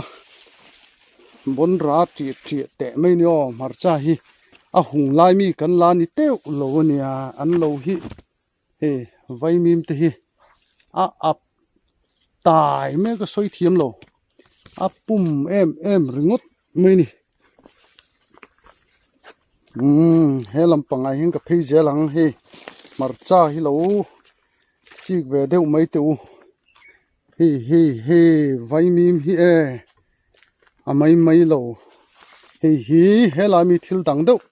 bawnra tih tih teh mai a ni aw hmarcha hi a hung lai mi kan la ni teuh lo a nia an lo hi hei vaimim te hi a ap tai mek a sawi thiam lo a pum em em ringawt mai a ni umm he lampang ah hian ka phei zel ang hei hmarcha hi lo chik ve deuh mai teh u hei hei hei vaimim hi e a mai mai lo hei hi helai mi thil dang deuh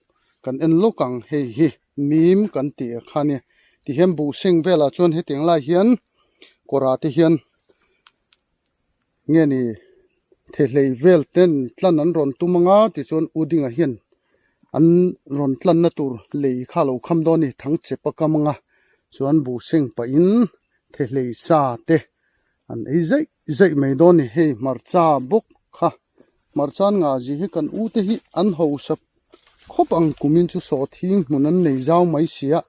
kan en lawk ang hei hi mim kan tih ang kha ania tihian buh seng velah chuan hetiang lai hian kawrah te hian nge ni thehlei vel ten tlan an rawn tum anga tichuan u dinga hian an rawn tlanna tur lei kha a lo kham dawn a ni thang chep a kam anga chuan buh seng pahin thehlei sa te an ei zaih zaih mai dawn a ni hei hmarcha bawk kha hmarcha an ngah zia hi kan u te hi an hausa. Khawp ang kumin chu sawhthing hmun an nei zau mai si a,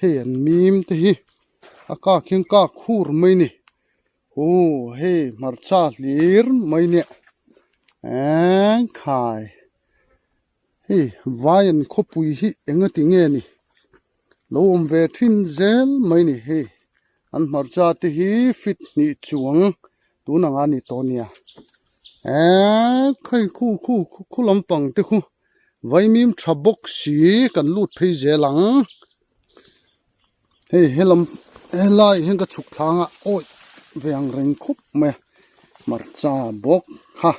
hei an mim te hi a kak hian kak khur mai a ni. Aw hei hmarcha hlir mai nia eng khai hei vai an khawpui hi enga ti nge ni lo awm ve thin zel mai a ni hei an hmarcha te hi fit hnih chuang tun anga ni tawh nia eee khawi khu khu khu lampang te khu vaimim tha bawk si kan lut phei zel ang hei helam helai hian ka chhuk thlang a awi ve ang reng khup mai a hmarcha bawk kha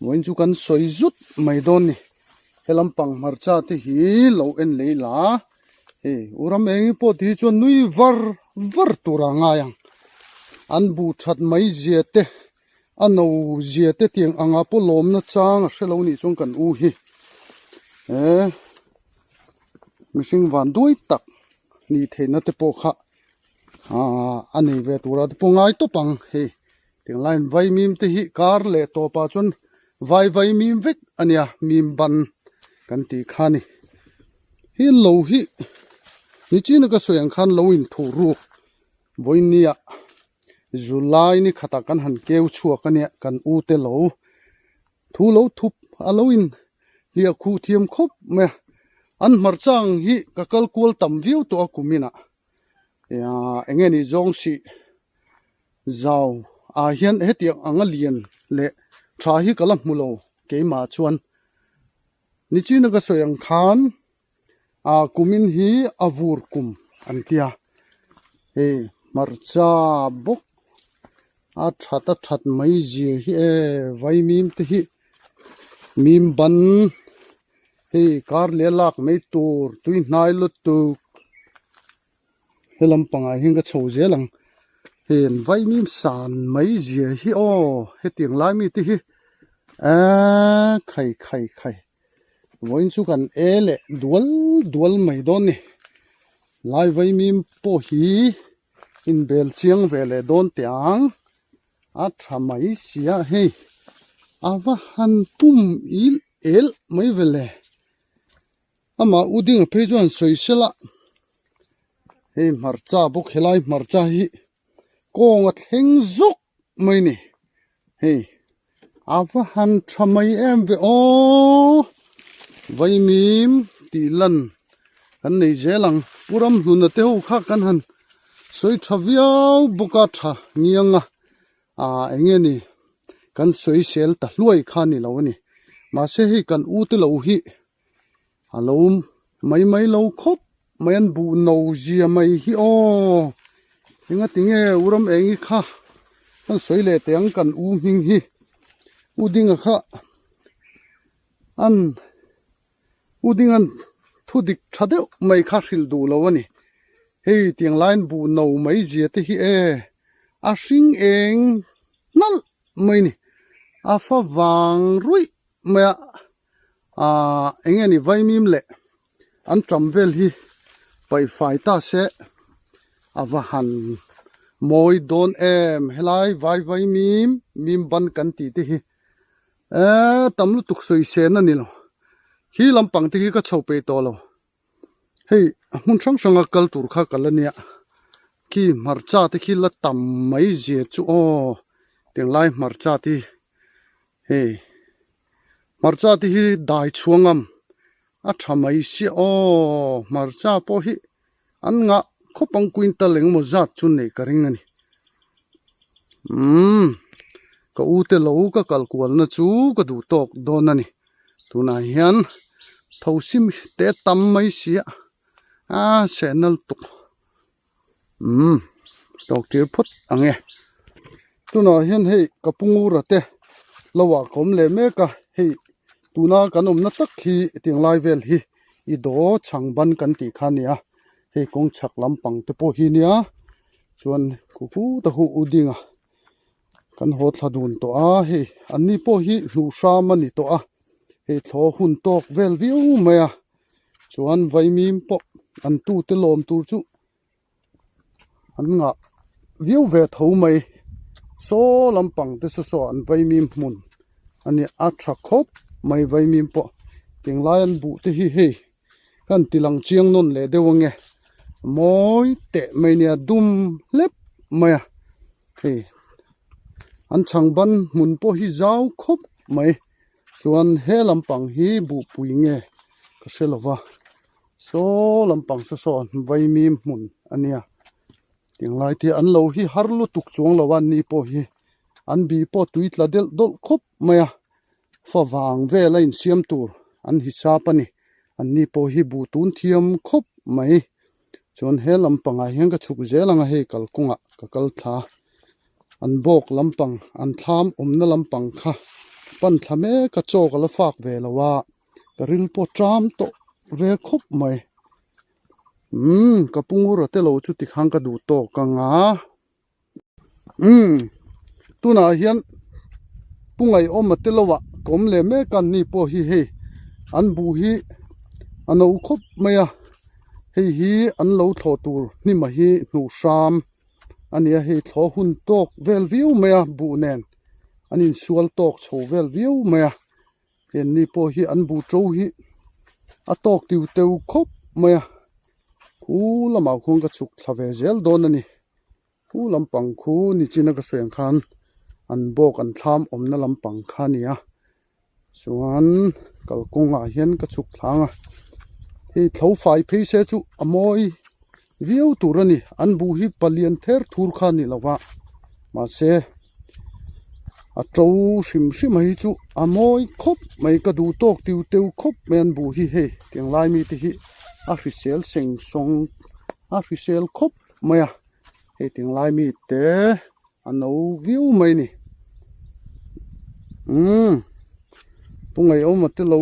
vawiin chu kan sawi zut mai dawn a ni he lampang hmarcha te hi lo en lei la hei u ram eng pawh tih hi chuan nui var var tur a ngai ang an buh that mai zia te a no zia te tiang anga pawh lawmna chang a hrelo nih chuan kan u hi eh mihring van duai tak nih theihna te pawh kha aaa a nei ve tura te pawh ngai tawp ang hei tiang laiin vaimim te hi kar leh tawpah chuan vai vaimim vek a nia mim ban kan tih kha a ni hi lo hi nichina ka sawi ang khan lo inthuh ruk vawinia July ni khatah kan han keu chhuak a nia kan u te lo thu lo thup a lo in hliah khuh thiam khawp mai a an hmarcha ang hi ka kal kual tam viau tawh a kum inah ah eng nge ni zawng sih zau ah hian hetiang anga lian leh tha hi ka la hmu lo keimah chuan nichina ka sawi ang khan ah kumin hi a vur kum an tia hei hmarcha bawk a that a that mai zia hi e vaimim te hi mim ban hei kar leh lak mai tur tui hnai lutuk he lampangah hian ka chho zel ang hei an vaimim san mai zia hi aw hetiang lai mi te hi eee khai khai khai. Vawiin chu kan e leh dual dual mai dawn ni. Lai vaimim pawh hi inbel chiang ve leh dawn teh ang. A tha mai sia hei. A va han pum il el mai ve le. Amah u dinga phei chuan sawi sela hei hmarcha bawk helai hmarcha hi kawng a thleng zawk mai ni. Hei a va han tha mai em ve aw vaimim tih lan kan nei zel ang pu ramhluna te ho kha kan han sawi tha viau bawk a tha ngiang a ah eng nge ni kan sawi sel ta hluai kha ni lo a ni mahse hei kan u te lo hi a lo mai mai lo khawp mai an buh no zia mai hi aw engati nge u ram eng hi kha kan sawi leh teh ang kan u hming hi u dinga kha an u dinga thu dik tha deuh mai kha hrilh duh lo a ni hei tiang laiin buh no mai zia te hi e a hring eng nalh mai a ni a fa vang ruih mai a ahh eng nge ni vaimim leh an tam vel hi paih fai ta se a va han mawi dawn em helai vai vaimim mim ban kan tih te hi eee tam lutuk sawi sen a ni lo khi lampang te khi ka chho peih tawh lo hei a hmun hrang hrang a kal tur kha ka la nia khi hmarcha te khi la tam mai zia chu aw tinglai hmarcha te hi. Hei hmarcha te hi dai chhuangam a tha mai sia aw hmarcha pawh hi an ngah khawp ang quintal engemaw zat chu neih ka ring a ni umm ka u te lo ka kal kual na chu ka duh tawk dawn a ni tunah hian thosim te tam mai sia a seh nal tuk umm tawk tir phawt ang e. Tunah hian hei ka pu ngura te lo ah ka awm leh mek a hei tuna kan awmna tak hi tiang lai vel hi i daw chhang ban kan tih kha a ni a hei kawng chhak lampang te pawh hi nia chuan khu khu ta hu u ding a kan haw thla dun tawh a hei an ni pawh hi hnuh hram a ni tawh a hei thlaw hun tawk vel viau mai a chuan vaimim pawh an tute lawm tur chu. An ngah viau ve tho mai saw lampang te saw saw an vaimim hmun a nia a tha khawp mai vaimim pawh. Tinglai an buh te hi hei kan ti lang chiang nawn leh deuh ange mawi teh mai nia dum hlep mai a hei an chhang ban hmun pawh hi zau khawp mai chuan he lampang hi buhpui nge ka hre lo va saw lampang saw saw vaimim hmun a nia tinglai te an lo hi har lutuk chuang lo a an ni pawh hi an bi pawh tui tla delh dawlh khawp mai a. Fa vang vel a insiam tur an hisap a ni. An ni pawh hi buh tun thiam khawp mai. Chuan he lampangah hian ka chhuk zel ang a hei kalkawngah ka kal thla. An bawk lampang an thlam awmna lampang kha pan thla mek a chaw ka la fak ve lo a ka ril pawh ṭam tawh ve khawp mai. Umm ka pu ngur a te lo chu tikhan ka duh tawk ang a. Umm tunah hian pu ngaihawm a te lo ah ka awm leh mek a an ni pawh hi hei an buh hi a no khawp mai a hei hi an lo thlawh tur hnim a hi hnuh hram a ni a hei thlawh hun tawk vel viau mai a buh nen an insual tawk chho vel viau mai a hei an ni pawh hi an buh to hi a tawk tiu teu khawp mai a khu lamah khuan ka chhuk thla ve zel dawn a ni. Khu lampang khu nichina ka sawi ang khan an bawk an thlam awmna lampang kha a ni a chuan kalkawngah hian ka chhuk thlang a hei tho fai phei se chu a mawi viau tur a ni an buh hi palian ther thur kha a ni lo va mahse a to hrim hrim a hi chu a mawi khawp mai ka duh tawk tiu teu khawp mai an buh hi hei tiang lai mite hi a hrisel seng sawng a hrisel khawp. Mai a hei tinglai mi te a no viau mai a ni umm pu ngaihawma te lo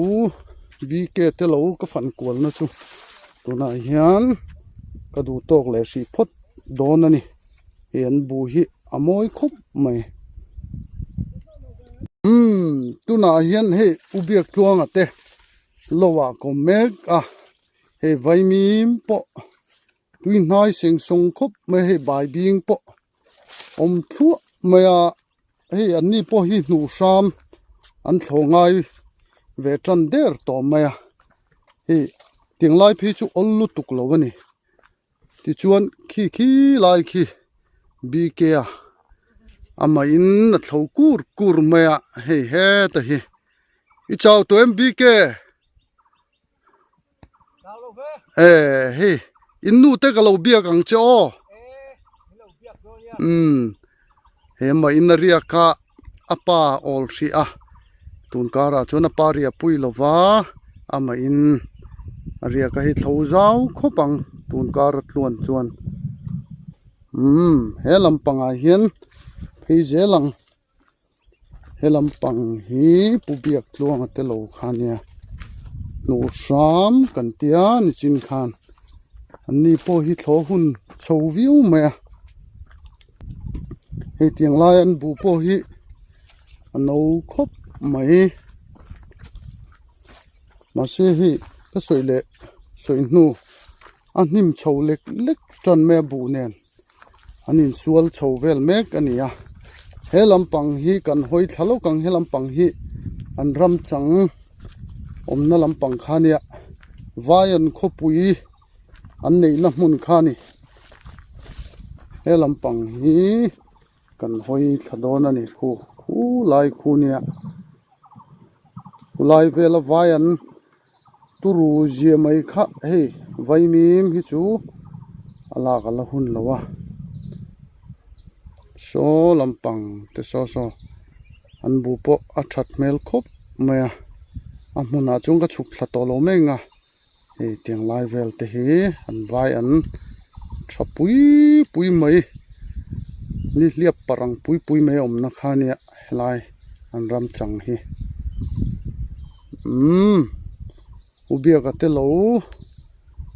bk te lo ka fan kual na chu tunah hian ka duh tawk leh hrih phawt dawn a ni hei an bu hi a mawi khawp mai umm tunah hian hei u biaktluanga te lo ah ka awm mek a hei vaimim pawh. Tui hnai seng sawng khawp mai hei bai bing pawh awm thluah mai a hei an ni pawh hi hnuh hram an thlawh ngai ve tan der tawh mai a hei tiang lai phei chu awl lutuk lo a ni tichuan khi khi lai khi bk a amah in a thlo kur kur mai a hei heta hi i chau tawh em bk. Eh hei in nu te ka lo biak ang che aw umm he mah in a riak a a pa awl hrih a tun karah chuan a pa riah pui lo va amah in a riak a hei thlo zau khawp ang tun kar a tluan chuan umm he lampangah hian phei zel ang. He lampang hi Pu Biaktluanga te lo kha nia hnuh hram kan tia nichin khan an ni pawh hi thlawh hun chho viau mai a hei tiang lai an buh pawh hi a no khawp mai mahse hei ka sawi leh sawi hnu a hnim chho lek lek tan mai a buh nen. An insual chho vel mek a ni a he lampang hi kan hawi thla lawk ang he lampang hi an ram chang awmna lampang kha a nia vai an khawpui an neihna hmun kha a ni he lampang hi kan hawi thla dawn a ni khu khu lai khu nia khulai vela vai an. Turu zia mai kha hei vaimim hi chu a lak a la hun lo a saw lampang te saw saw an bu pawh a that hmel khawp mai a a hmunah chuan ka chhuk thla tawh lo mai ang a hei tiang lai vel te hi an vai an tha pui pui mai nihliap parang pui pui mai a awmna kha ania helai an ram chang hi. Umm u biaka te lo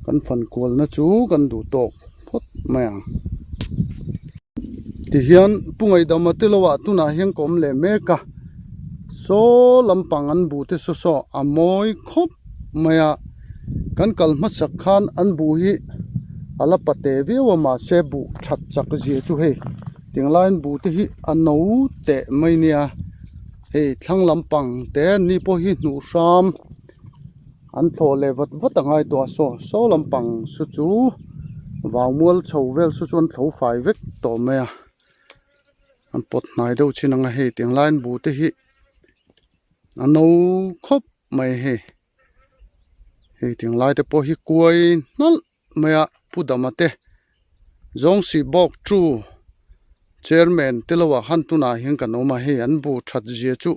kan fan kualna chu kan duh tawk phawt mai ang tihian pu ngaihdama te lo ah tunah hian ka awm leh mek a saw lampang an buh te saw saw a mawi khawp mai a kan kal hmasak khan an buh hi a la pate viau a mahse buh that chak zia chu hei tinglaiin buh te hi a no teh mai nia. Hei thlang lampang te an ni pawh hi hnuh hram. An thlawh leh vat vat a ngai tawh a saw saw lampang saw chu vau mual chho vel saw chu an thlo fai vek tawh mai a an pawt hnai deuh chin ang a hei tiang laiin buh te hi a no khawp mai hei hei tiang lai te pawh hi kuai hnalh mai a pu dama te zawng sih bawk chu chairman te lo ah khan tunah hian kan awm a hei an bu that zia chu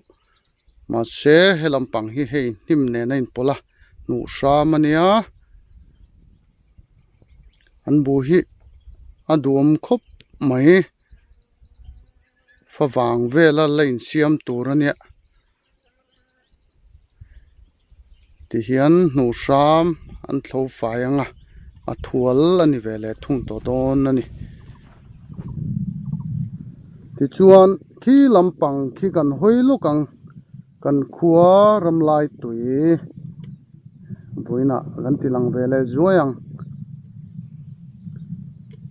mahse he lampang hi hei hnim nen a inpawlh a hnuh hram a nia an bu hi a duhawm khawp mai favang vela la insiam tur a nia. Tihian hnuh hram an thlo fai ang a, a thual a ni ve leh thung tawh dawn a ni. Tichuan khi lampang khi kan hawi lawk ang, kan khua ramlai tui vawiinah kan ti lang ve leh zuai ang.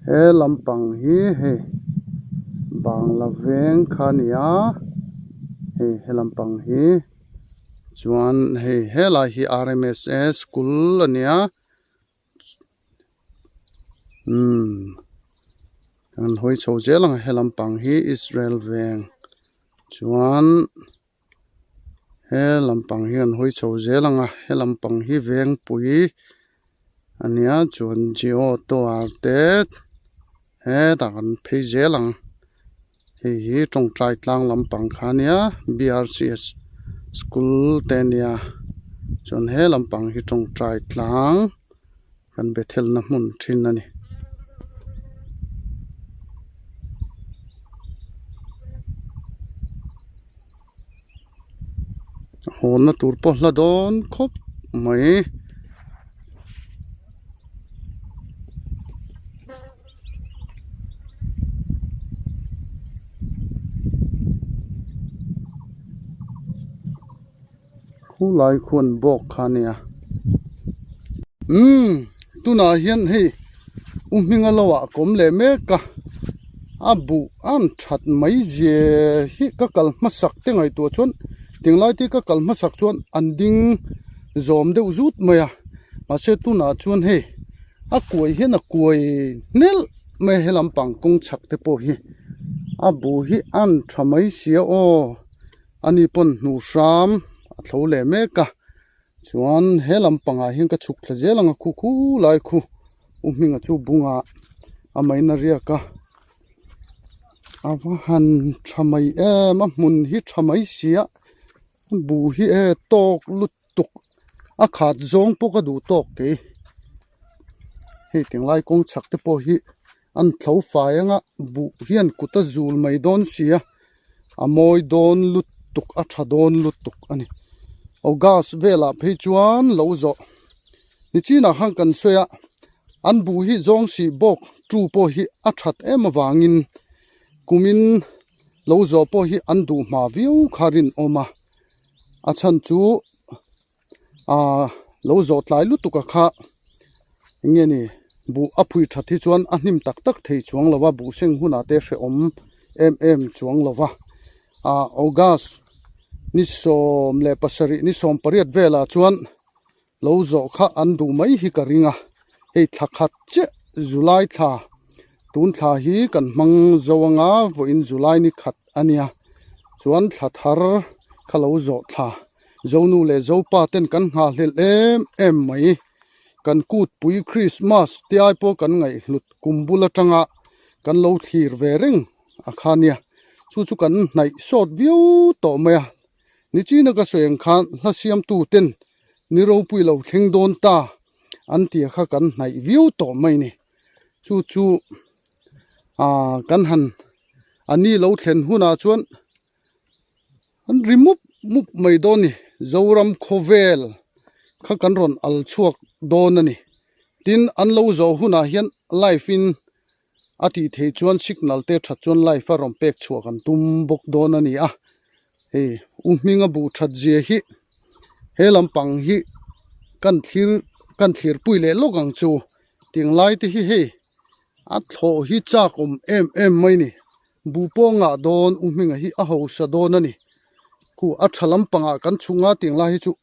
He lampang hi hei bangla veng kha a ni a. Hei he lampang hi chuan hei helai hi rmsa school a nia umm kan hawi chho zel ang he lampang hi Israel veng chuan he lampang hi an hawi chho zel ang a he lampang hi vengpui a nia chuan jio tower te hetah kan phei zel ang. Hei hi tawngtai tlang lampang kha ania brcs school te ania chuan he lampang hi tawngtai tlang kan bethel na hmun thin a ni. Hawnna tur pawh hla dawn khawp mai. Khulai khuan bawk kha ania umm tunah hian hei u hminga lo ah ka awm leh mek a a buh an that mai zia hi ka kal hmasak te ngaihtuah chuan tinglai te ka kal hmasak chuan an ding zawm deuh zut mai a mahse tunah chuan hei. A kuai hian a kuai hnelh mai a he lampang kawng chhak te pawh hi a bu hi a an tha mai sia aw ani pawn hnuh hram a tho leh mek a chuan he lampangah hian ka chhuk thla zel ang a khu khu lai khu u hminga chu bungah a main a riak a a va han tha mai em a hmun hi tha mai sia a bu hi e tawk lut. tuk a khat zawng pawh ka duh tawk kei hei tinglai kawng chhak te pawh hi an thlo fai anga buh hian kut a zul mai dawn si a a mawi dawn lutuk a tha dawn lutuk a ni august velah phei chuan lo zawh nichinah khan kan sawi a an buh hi zawng sih bawk tu pawh hi a that em avangin kumin lo zawh pawh hi an duh hma viau kha rinawm a. A chhan chu aaa lo zawh tlai lutuk a kha eng nge ni buh a phui that hi chuan a hnim tak tak thei chuang lo va buh seng hunah te hrehawm em em chuang lo va ah august ni 17 ni 18 velah chuan lo zawh kha an duh mai hi ka ring a hei thla khat chiah July thla tun thla hi kan hmang zo anga vawiin July ni khat a nia chuan thla thar kha lo zawh thla Zonu leh Zopa ten kan nghahhlelh em em mai kan kutpui Christmas te ai pawh kan ngaihhlut kum bul atanga kan lo thlir ve reng a kha nia chu chu kan hnaih sawt viau tawh mai a. Nichina ka sawi ang khan hla siamtu ten ni ropui lo thleng dawn ta an tia kha kan hnaih viau tawh mai ni. Chu chu aaa kan han a ni lo thlen hunah chuan an ri mup mup mai dawn ni. Zoram khawvel kha kan rawn al chhuak dawn a ni. Tin an lo zawh hunah hian live in a tih theih chuan signal te that chuan live a rawn pek chhuah kan tum bawk dawn a ni a hei u hminga buh that zia hi he lampang hi kan thlir kan thlir pui leh lawk ang chu tiang lai te hi hei a thlawh hi chak awm em em mai ni buh pawh ngah dawn u hminga hi a hausa dawn a ni khu a tha lampangah kan chhunga tiang lai hi chu.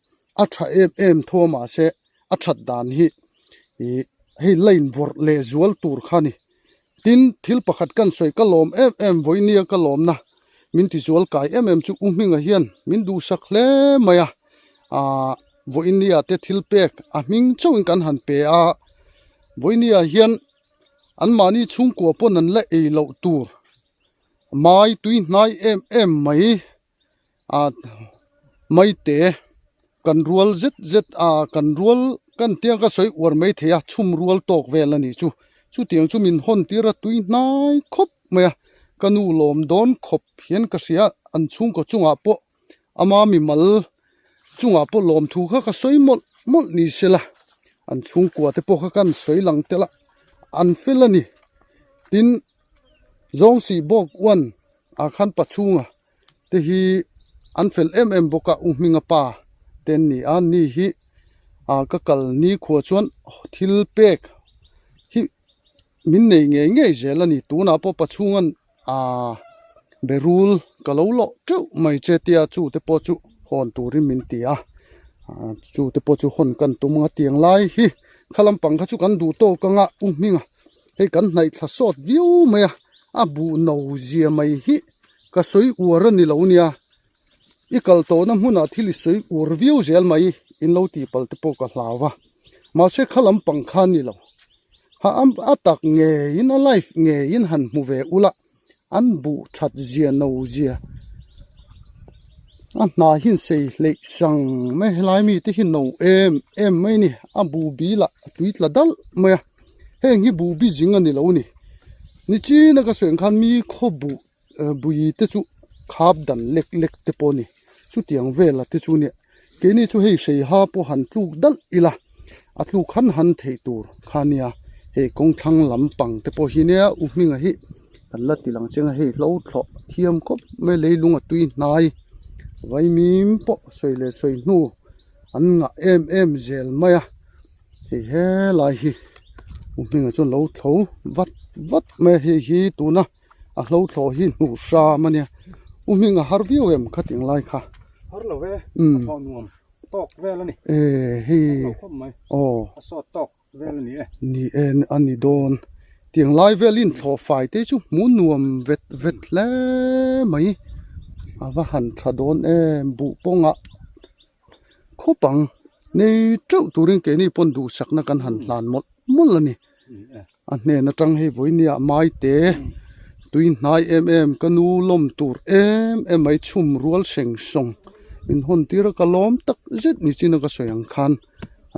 a tha em em tho a mahse a that dan hi ih hei line vawrh leh zual tur kha a ni tin thil pakhat kan sawi ka lawm em em vawinia ka lawmna min ti zual kai em em chu u hminga hian min duhsak hle mai a ahh vawinia te thil pek a hming chauhin kan han pe a vawinia hian anmahni chhungkua pawn an la ei loh tur mai tui hnai em em mai ah maite kan rual zet zet a kan rual kan tia ka sawi uar mai thei a chhum rual tawk vel a nih chu chutiang chu min hawn tir a tui hnai khawp mai a ka nu lawm dawn khawp hian ka hria an chhungkaw chungah pawh ama mimal chungah pawh lawmthu kha ka sawi mawlh mawlh ni sela an chhungkua te pawh kha kan sawi lang tel a an fel a ni tin zawng sih bawk uan ah khan pachhunga te hi an fel em em bawk a u hminga pa te an ni a ni hi ah ka kal ni khua chuan thil pek hi min nei ngei ngei zel a ni tunah pawh pachhunga'n ah berul ka lo lawh teuh mai che tia chu te pawh chu hawn turin min ti a ah chu te pawh chu hawn kan tum ang a tiang lai hi kha lampang kha chu kan duh tawk ang a u hminga hei kan hnaih thla sawt viau mai a a buh no zia mai hi ka sawi uar a ni lo nia i kal tawhna hmunah thil i sawi uar viau zel mai in lo tih palh te pawh ka hlau va mahse kha lampang kha a ni lo ha a tak ngeiin a life ngeiin han hmu ve ula an buh that zia no zia a hna hi an sei hleih sang mai helai mi te hi no em em mai a ni a bu bil ah a tui tla dalh mai a heng hi buh bi zing a ni lo a ni nichin a ka sawi ang khan mi khaw buh bui te chu khap dan lek lek te pawh a ni chutiang vel a te chu nia keini chu hei hreiha pawh han tluk dalh ila a tluk han han theih tur kha nia hei kawng thlang lampang te pawh hi nia u hminga hi kan la ti lang chiang a hei hlo thlawh thiam khawp mai leilung a tui hnai vaimim pawh sawi leh sawi hnu an ngah em em zel mai a hei helai hi u hminga chuan lo thlo vat vat mai a hei hi tuna. a hlo thlawh hi hnuh hram a nia u hming a har viau em khating lai kha har lo e a thlawh nuam tawk vel a ni e hei khawp mai aw a sawt tawk vel a ni e ni e a ni dawn tiang lai velin thlawh fai te chu hmuh nuam vet vet hle mai a va han tha dawn em buh pawngah khawp ang nei teuh turin keini pawn duhsakna kan han hlan mawlh mawlh a ni. A hnen atang hei vawinia maite tui hnai em em ka nu lawm tur em em mai chhum rual seng sawng min hawn tir a ka lawm tak zet ni chin a ka sawi ang khan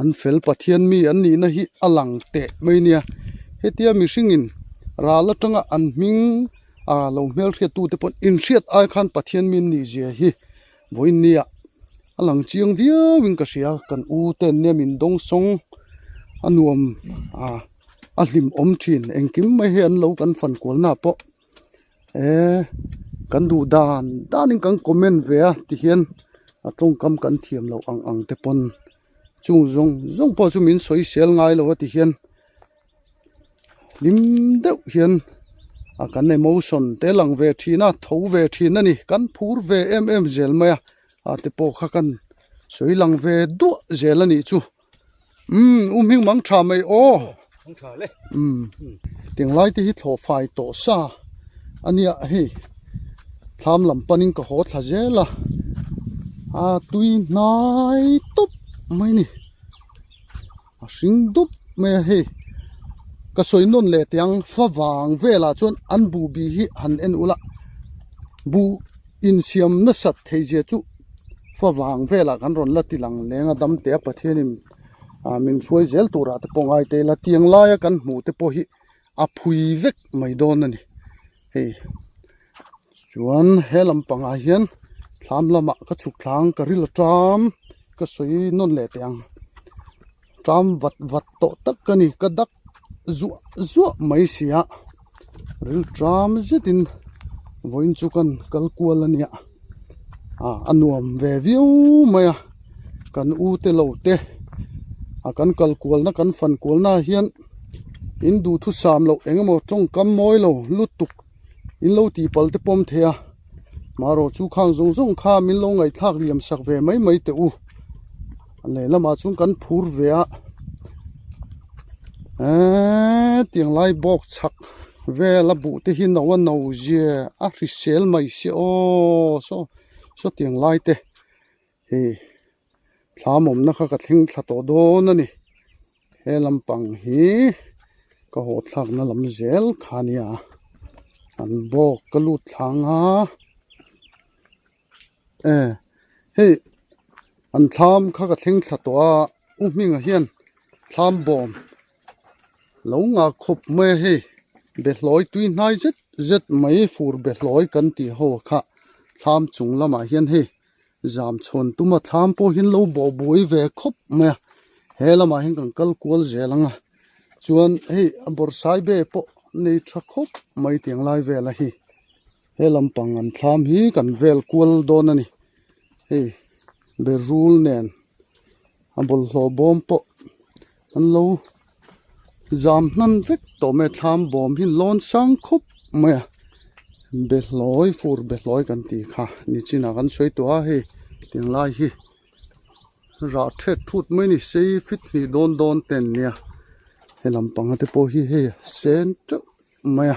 an fel Pathian mi an nihna hi a lang teh mai nia hetia mihringin ral atanga an hming a lo hmelhriat tute pawh inhriat ai khan Pathian mi an nih zia hi Vawinia a lang chiang viau in ka hria kan u te an nia min dawng sawng a nuam ah a hlim awm thin engkim mai hi an lo kan fan kual na pawh eh kan duh dan dan in kan comment ve a tihian a tawngkam kan thiam loh ang ang te pawn chung zawng zawng pawh chu min sawi sel ngai lo a tihian. Hlim deuh hian a kan emotion te lang ve thin a tho ve thin a ni kan phur ve em em zel mai a a te pawh kha kan sawi lang ve duah zel a nih chu umm u hming mang tha mai aw umm tinglai te hi thlawh fai tawh sa a nia hei thlam lam panin ka haw thla zel a a tui hnai tawp mai a ni. A hring dup mai a hei ka sawi nawn leh teh ang fa vang velah chuan an buh bi hi han en ula buh insiam nasat theih zia chu fa vang velah kan rawn la ti lang leng a dam teh a Pathianin ah min hruai zel turah te pawh ngai te ila tiang laia kan hmuh te pawh hi a phui vek mai dawn a ni hei chuan he lampangah hian thlam lamah ka chhuk thlang ka ril a ṭam ka sawi nawn leh teh ang ṭam vat vat tawh tak ka ni ka dak zuah zuah mai si a ril ṭam zetin vawiin chu kan kal kual a nia ah a nuam ve viau mai a kan u te lo te a kan kal kualna kan fan kualna ah hian in duhthusam loh eng emaw tawngkam mawi lo lutuk in lo tih pal te pawm thei a marawh chu khang zawng zawng kha min lo ngaihthlak liam sak ve mai mai teh u. A lehlamah chuan kan phur ve a eee tiang lai bawk chhak vel a buh te hi no a no zia a hrisel mai sia aw saw saw tiang lai te hei thlam awmna kha ka thleng thla tawh dawn a ni he lampang hi ka haw thlakna lam zel kha a nia an bawk ka lut thlang a e hei an thlam kha ka thleng thla tawh a u hmingah hian thlam bawm lo ngah khawp mai a hei behlawi tui hnai zet zet mai fur behlawi kan tih ho kha thlam chung lamah hian hei zam chhawn tuma thlam pawh hian lo bawh buai ve khawp mai a he lamah hian kan kal kual zel ang a chuan hei a bawrhsai be pawh nei tha khawp mai tiang lai vel a hi. He lampang an thlam hi kan vel kual dawn a ni hei berul nen a bawlhhlawh bawm pawh an lo zam hnan vek tawh mai a thlam bawm hi lawn sang khawp mai a behlawi fur behlawi kan tih kha nichinah kan sawi tawh a hei tiang lai hi rah thet thut mai a ni sei fit hnih dawn dawn te an nia he lampang te pawh hi hei a sen teuh. mai a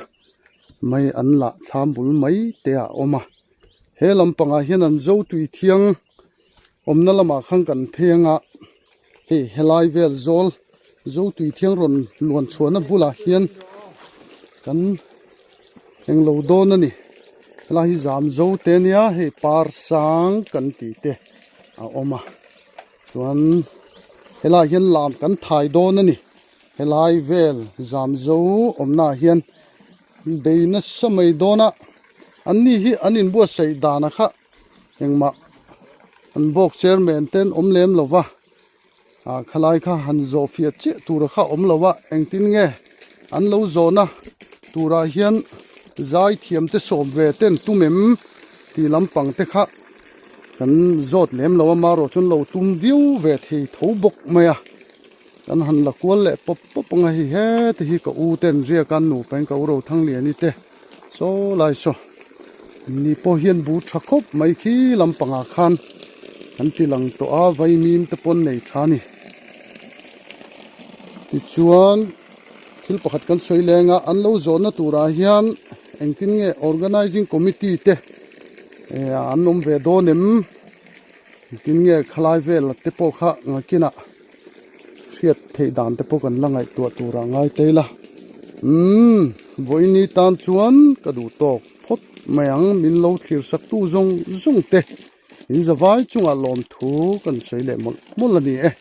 mai an lah thlam bul mai te ah a awm a he lampangah hian an zo tui thiang awmna lamah khan kan phei anga hei helai vel zawl zo tui thiang rawn luan chhuahna bulah hian kan englo dawn a ni helai hi zam zo te ania hei par sang kan tih te a awm a chuan helaiah hian lam kan thai dawn a ni. Helai vel zamzo awmnaah hian bei nasa mai dawn a an ni hi an inbuatsaih dana kha engmah an bawk chairman te an awm lem lo va ah khalai kha han zawh fiah chiah tura kha awm lo a engtin nge an lo zawhna turah hian zai thiam te sawm ve te an tum em tih lampang te kha kan zawt lem lo a marawh chuan lo tum viau ve thei tho bawk mai a. Kan han la kual leh pawp pawp ang a hei heti hi ka u te an riak a nupa in ka u Rothangliani te saw lai saw ni pawh hian bu tha khawp mai khi lampangah khan an ti lang tawh a vaimim te pawn nei tha a ni tichuan thil pakhat kan sawi leng a an lo zawhna turah hian engtin nge organizing committee te eh an awm ve dawn em engtin nge khalai vel te pawh kha ngakinah. Hriat theih dan te pawh kan la ngaihtuah tur ah ngai tei la. Umm, vawiini tan chuan ka duh tawk phawt mai ang, min lo thlir sak tu zawng zawng te in zavai chungah lawmthu kan sawi leh mawlh mawlh a ni e.